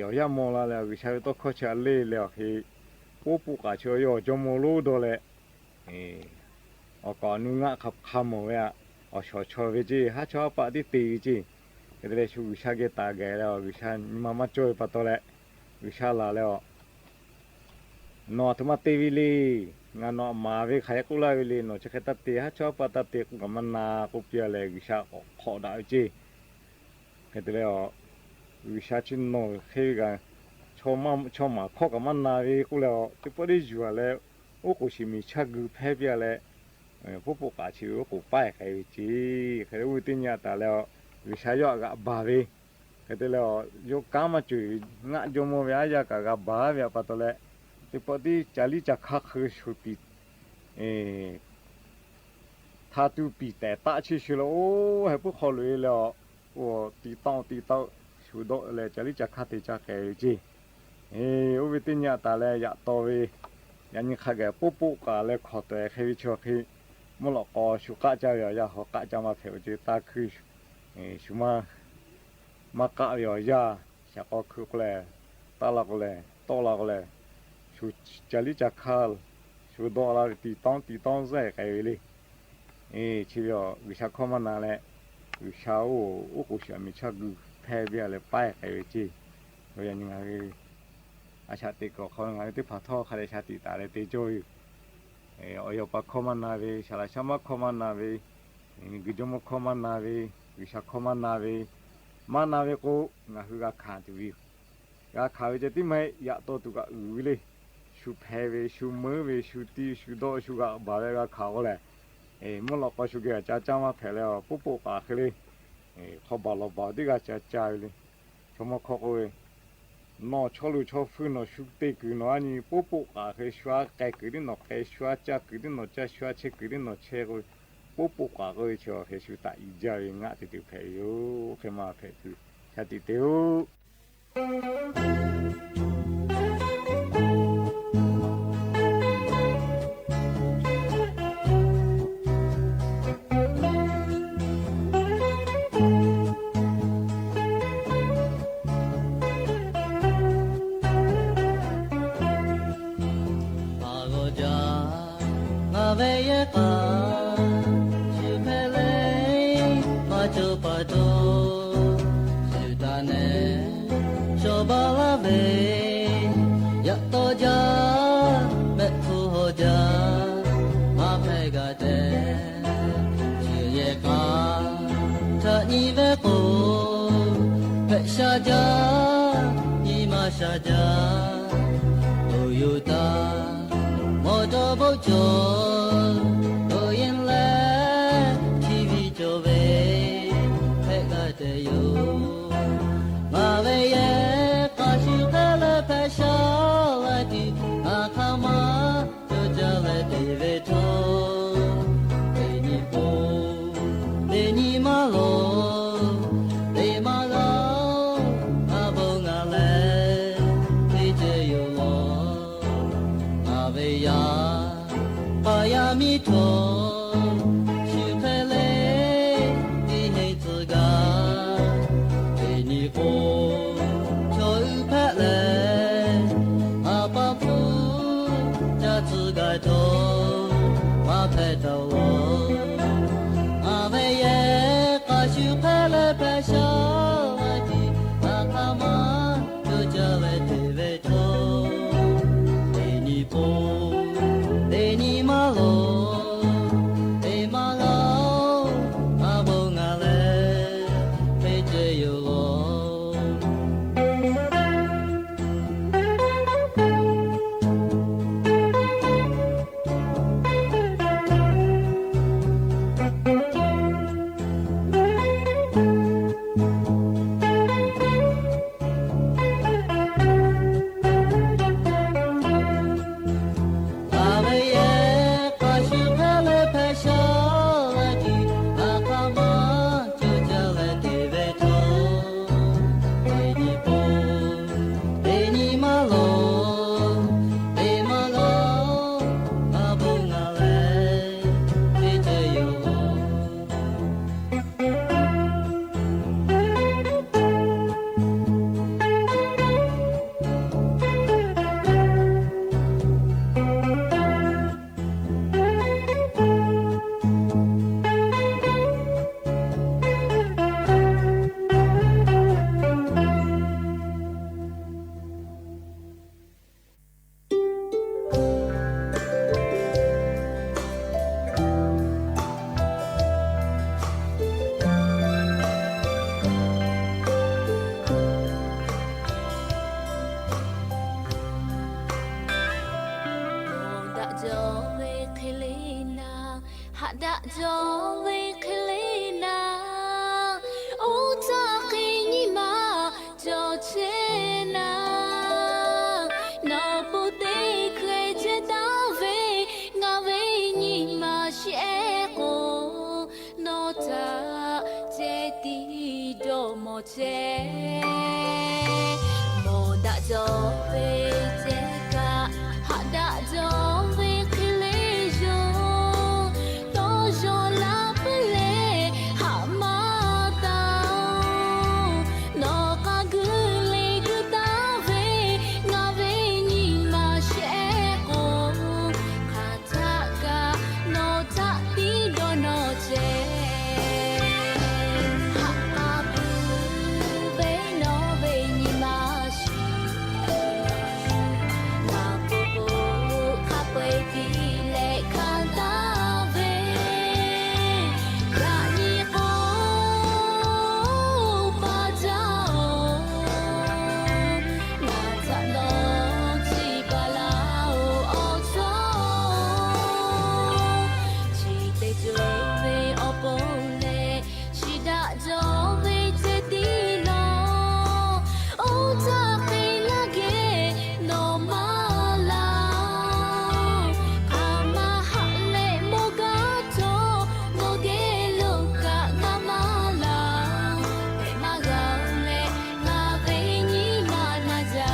Awˬ yanˇ maw la leh, G'uiˬsha ve tawˇ hkawˇ chi a le leh awˬ hk'e, poˆ poˆ k'aꞈ chi yawˇ jawˇmawˇ lonˉ dawˇ leh, awˬ k'aꞈ awˬ nu ngaˆ hk'a hk'a mawˬ ve a, awˬ shawˍ chaw ve ceˇ, haˉ chawˇ haˉ paˆ tiˉ te ve ceˇ. Hk'e te leh, shu G'uiˬsha geh taˍ gaˬ leh, G'uiˬsha nyi ma maˇ cawˇ ve pa taw leh, G'uiˬsha laˬ leh a, nawˬ aˬ htoꞈ ma te ve le. Ngaˬ nawˬ aꞈ maˍ ve hk'aˬ hk'e k'oˆ laˇ ve le. Nawˬ chi hk'e taˇ te, haˉ chawˇ haˉ paˆ taˇ te k'oˆ kaꞈ maˇ na k'oˆ piˇ a leh, G'uiˬsha k'awꞈ hk'awꞈ daꞈ ve ceˇ. Hk'e te leh a, G'uiˬsha chi nawˬ hk'e ve kaꞈ, chaw maˍ hkawˇ kaꞈ maˇ na ve k'oˆ leh a, teˇ pawˆ teˇ yuˬ a leh, oˉ k'oˍ shiˍ miˬ chaˇ gui hpehˇ piˇ a leh, poˆ poˆ k'aꞈ chi ve oˉ k'oˍ paˉ e k'ai ve ceˇ. Hk'e te oˇ ve teˇ nyi a taˍ leh a, G'uiˬsha yawˇ htaꞈ g'aꞈ baˬ ve, hk'e te leh a, yawˇ kanˉ maˇ cawˬ ve, ngaˆ jawˇmawˇ ve aˉ yaˇ kaꞈ g'a baˬ ve pa taw leh, teˇ pawˆ tiˉ ca liˇ ca hkanˇ hk'e shuˍ piˍ, hta tu piˍ tehˍ taˆ chi shuˍ leh, oˇ heh puiˉ hk'aw loꞈ e leh a, oˇ ti tawˆ ti tawˆ shuˍ dawˆ leh ca liˇ ca hkanˇ te ca k'ai ve ceˇ. Oˇ ve teˇ nyi a taˍ leh yaꞈ taw ve, yaꞈ nyi hk'a gaˬ poˆ poˆ k'aꞈ leh hkawˍ tawˍ-e hk'e ve chi hk'e, mvuhˇ lawꞈ k'aw shu k'aˆ caˇ ve awˬ yanˇ hawˉ k'aˆ caˇ maˇ hpehꞈ ve ceˇ. Taˇ hkuiˇ shu maˇ maˇ k'aˆ ve awˬ yanˇ, shaˍ k'aw hkui k'oˆ leh, taˇ la k'oˆ leh, tawˆ la k'oˆ leh, shu ca liˇ ca hkanˇ, shu dawˆ la ve ti tawˆ ti tawˆ zuhˆ e k'ai ve le. Chi ve a, G'uiˬsha hkawˇ maˇ na leh, G'uiˬsha oˇ, oˉ k'oˍ shiˍ miˬ chaˇ gui hpehˇ ve a leh paˉ e k'ai ve ceˇ. Yaꞈ nyi ngaˬ hui a shaꞈ teꞈ kuiˬ awˬ hk'aw lo ngaˬ hui teˇ hpaˍ htawˇ hk'a dehꞈ shaˍ tiꞈ taˍ leh te cawˇ ve yoˬ. Awˬ yaw pa hkawˇ maˇ na ve, saˍ laꞈ shaˉ maˉ hkawˇ maˇ na ve, miˬguiˬ jawˇmawˇ hkawˇ maˇ na ve, G'uiˬsha hkawˇ maˇ na ve, maˇ na ve k'o, ngaˬ hui g'a hkanˍ tuˬ ve yoˬ. G'a hkanˍ ve ceh tiˉ maˇ heˆ, yaꞈ taw tuˬ kaꞈ uiˍ ve le. Shu hpeh ve, shu meuˉ ve, shu tiˇ shu dawˆ, shu g'aꞈ baˬ leh g'a hkanˍ k'oˆ leh, mvuhˇ lawꞈ k'aw shu geh a ca caˇ maˇ hpehꞈ leh, poˆ poˆ k'aꞈ hk'e le, hk'aw baˬ lawˬ baˬ teˇ g'aˇ ca caˇ ve le. Chaw mawˇ hkawˇ k'oˆ ve, nawˬ chaw luˬ chaw hpui nawˬ shu te kuiˬ nawˬ a nyi poˆ poˆ k'aꞈ hk'e shu a k'ai kuiˬ teˇ nawˬ k'ai, shu a caˇ kuiˬ teˇ nawˬ caˇ, shu a chehˇ kuiˬ teˇ nawˬ chehˇ k'oˆ ve, poˆ poˆ k'aꞈ k'oˆ ve chi hk'e shu taꞈ i jaˇ ve ngaˆ te tuˬ hpehꞈ ve yoˬ. Hk'e maˇ hpehꞈ tuˬ shaˍ tiꞈ te oˆ. Ngaˬ ve yehˬ k'a shu hpehꞈ leh, maˇ cawˬ pa taw, shu taꞈ nehˬ shawˍ baˬ laˇ ve, yaꞈ taw jaˇ, mehˆ hpfuhˇ hawˬ jaˇ, maˇ hpehꞈ g'a tehꞈ. Chi yehˬ k'a htaꞈ nyi ve k'o, hpehꞈ sha jaˇ, nyi ma sha jaˇ, awˬ yoˬ taˇ mawˬ dawˇ bawˆ cawˬ, awˬ yanˇ leh TV cawˬ ve, hpehꞈ g'a tehꞈ yoˬ. Ngaˬ ve yehˬ k'a shu hk'e leh hpehꞈ sha leh tuˬ, ngaˬ hk'aˬ ma cawˬ jaˇ leh te ve htawˇ, teˇ nyi k'o, teˇ nyi maˇ lawˬ, teˇ maˇ g'a, a bon ngaˬ leh teˇ ceuˬ yoˬ lawˬ. Ngaˬ ve yaˇ k'a yaˇ miˇ htawˇ, shu hk'e leh teˇ heˆ tcuh gaˇ, teˇ nyi k'o, chaw uiˍ hpehꞈ leh, a pa hpu ca tcuh gaˇ htawˇ, maˇ hpehꞈ taˍ lawˬ. Ngaˬ ve yehˬ k'a shu hk'e leh hpehꞈ sha leh tuˬ, ngaˬ hk'aˬ ma cawˬ jaˇ leh te ve htawˇ, teˇ nyi k'o, teˇ nyi maˇ lawˬ, teˇ maˇ g'a, a bon ngaˬ leh teˇ ceuˬ yoˬ lawˬ. Daꞈ jaw ve hk'e le naˍ, oˇ htaˇ hk'e nyi ma cawˬ chehˇ naˍ. Nawˬ po teˇ hkeh chehˇ taˍ ve, ngaˬ ve nyi ma shehˆ k'o, nawˬ htaꞈ ceh tiˉ dawˇ mawˬ chehˇ. Mawˬ daꞈ jaw ve ceh kaꞈ, haꞈ daꞈ jaw ve hk'e le yoˬ. Tawˇ yaw laˇ puiˉ leh haꞈ maˇ taˍ-oˬ. Nawˬ k'a gu le gu taˍ ve, ngaˬ ve nyi ma shehˆ k'o, hk'aˬ htaˆ kaꞈ nawˬ htaꞈ tiˉ dawˇ nawˬ ceh. Haꞈ k'a puiˉ ve nawˬ ve nyi ma shiˍ, ngaˬ po po hk'a peu-eˬ piˇ leh hkanˍ taˍ ve. Yaꞈ nyi k'o, pa jaˇ-oˬ, ngaˬ htaꞈ nawˬ chi baˬ laˇ-oˬ, awˬ chawˇ. Chi teˇ ceuˬ ve awˬ pon leh, chi daꞈ jaw ve ceh tiˉ nawˬ, oˇ htaˇ hk'e laˇ geh nawˬ maˇ laˇ-oˬ. Hk'aˬ ma haꞈ leh mawˇ gaˇ htawˇ, nawˬ geh lo kaꞈ ngaˬ maˇ laˇ-oˬ. Hpehꞈ maˇ g'a-oˬ leh, ngaˬ ve nyi ma na jaˇ.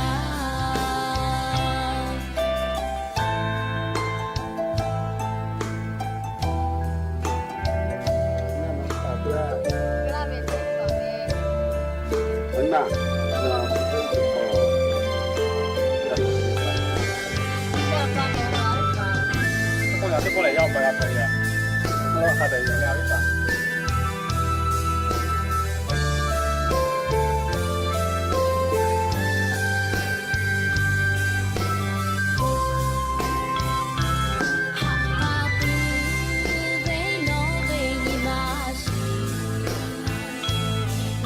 Haꞈ k'a puiˉ ve nawˬ ve nyi ma shiˍ,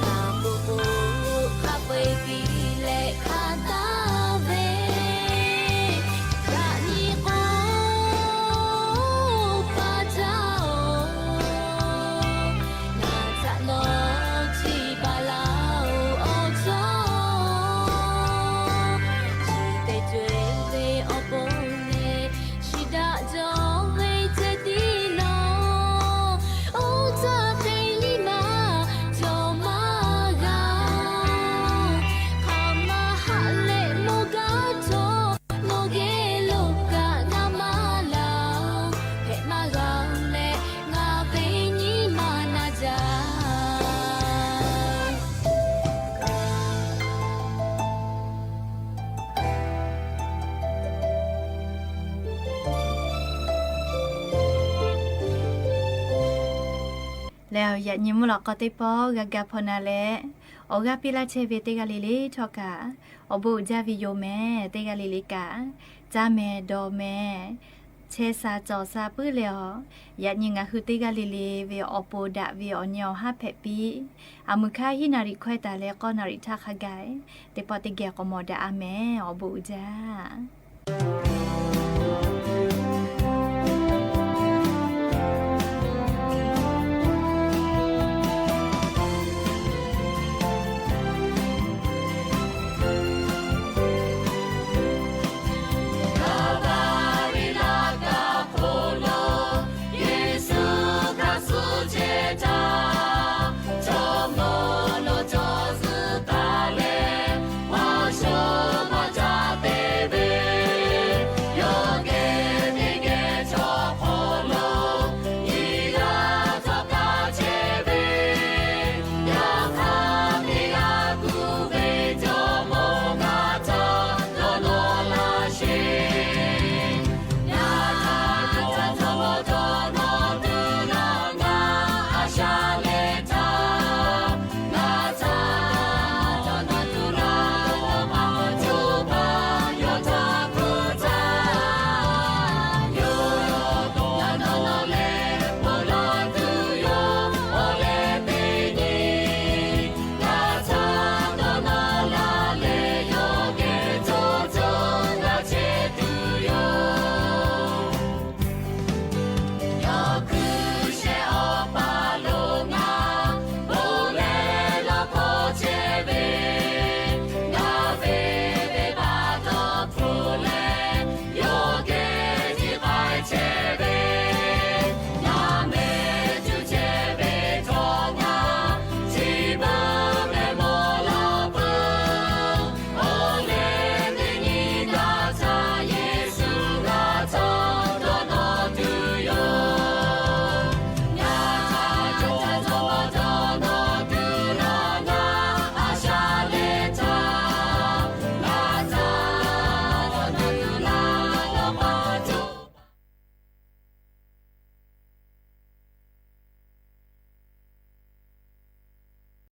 ngaˬ po po hk'a peu-eˬ piˇ leh hkanˍ taˍ ve. Yaꞈ nyi k'o, pa jaˇ-oˬ, ngaˬ htaꞈ nawˬ chi baˬ laˇ-oˬ, awˬ chawˇ. Chi teˇ ceuˬ ve awˬ pon leh, chi daꞈ jaw ve ceh tiˉ nawˬ, oˇ htaˇ hk'e nyi ma cawˬ maˇ g'a-oˬ. Hk'aˬ ma haꞈ leh mawˇ gaˇ htawˇ, nawˬ geh lo kaꞈ ngaˬ maˇ laˇ-oˬ. Hpehꞈ maˇ g'a leh, ngaˬ ve nyi ma na jaˇ. Lehˬ, yaꞈ nyi mvuhˇ lawꞈ k'aw teˇ pawˆ g'a ga hpaw na leh, awˬ g'aˇ piˇ laˇ chehˇ ve teˇ g'aˇ le le htawˇ kaꞈ, awˬ bon uiˍ jaˇ ve yoˬ mehˍ. Teˇ g'aˇ le le kaꞈ, caˇ mehˍ dawˬ mehˍ, chehˇ sha cawˬ sha puiˉ leh-aˬ, yaꞈ nyi ngaˬ hui teˇ g'aˇ le le ve awˬ pon daꞈ ve awˬ nyi awˬ haˉ hpehꞈ piˇ. Aˬ muiˬ hk'aˇ hiˉ naˍ riˍ hkawehˇ taˍ leh k'awˇ naˍ riˍ htaˇ hk'a gaˬ, teˇ pawˆ teˇ geh k'awꞈ mawˬ daꞈ-a mehˍ. Awˬ bon uiˍ jaˇ.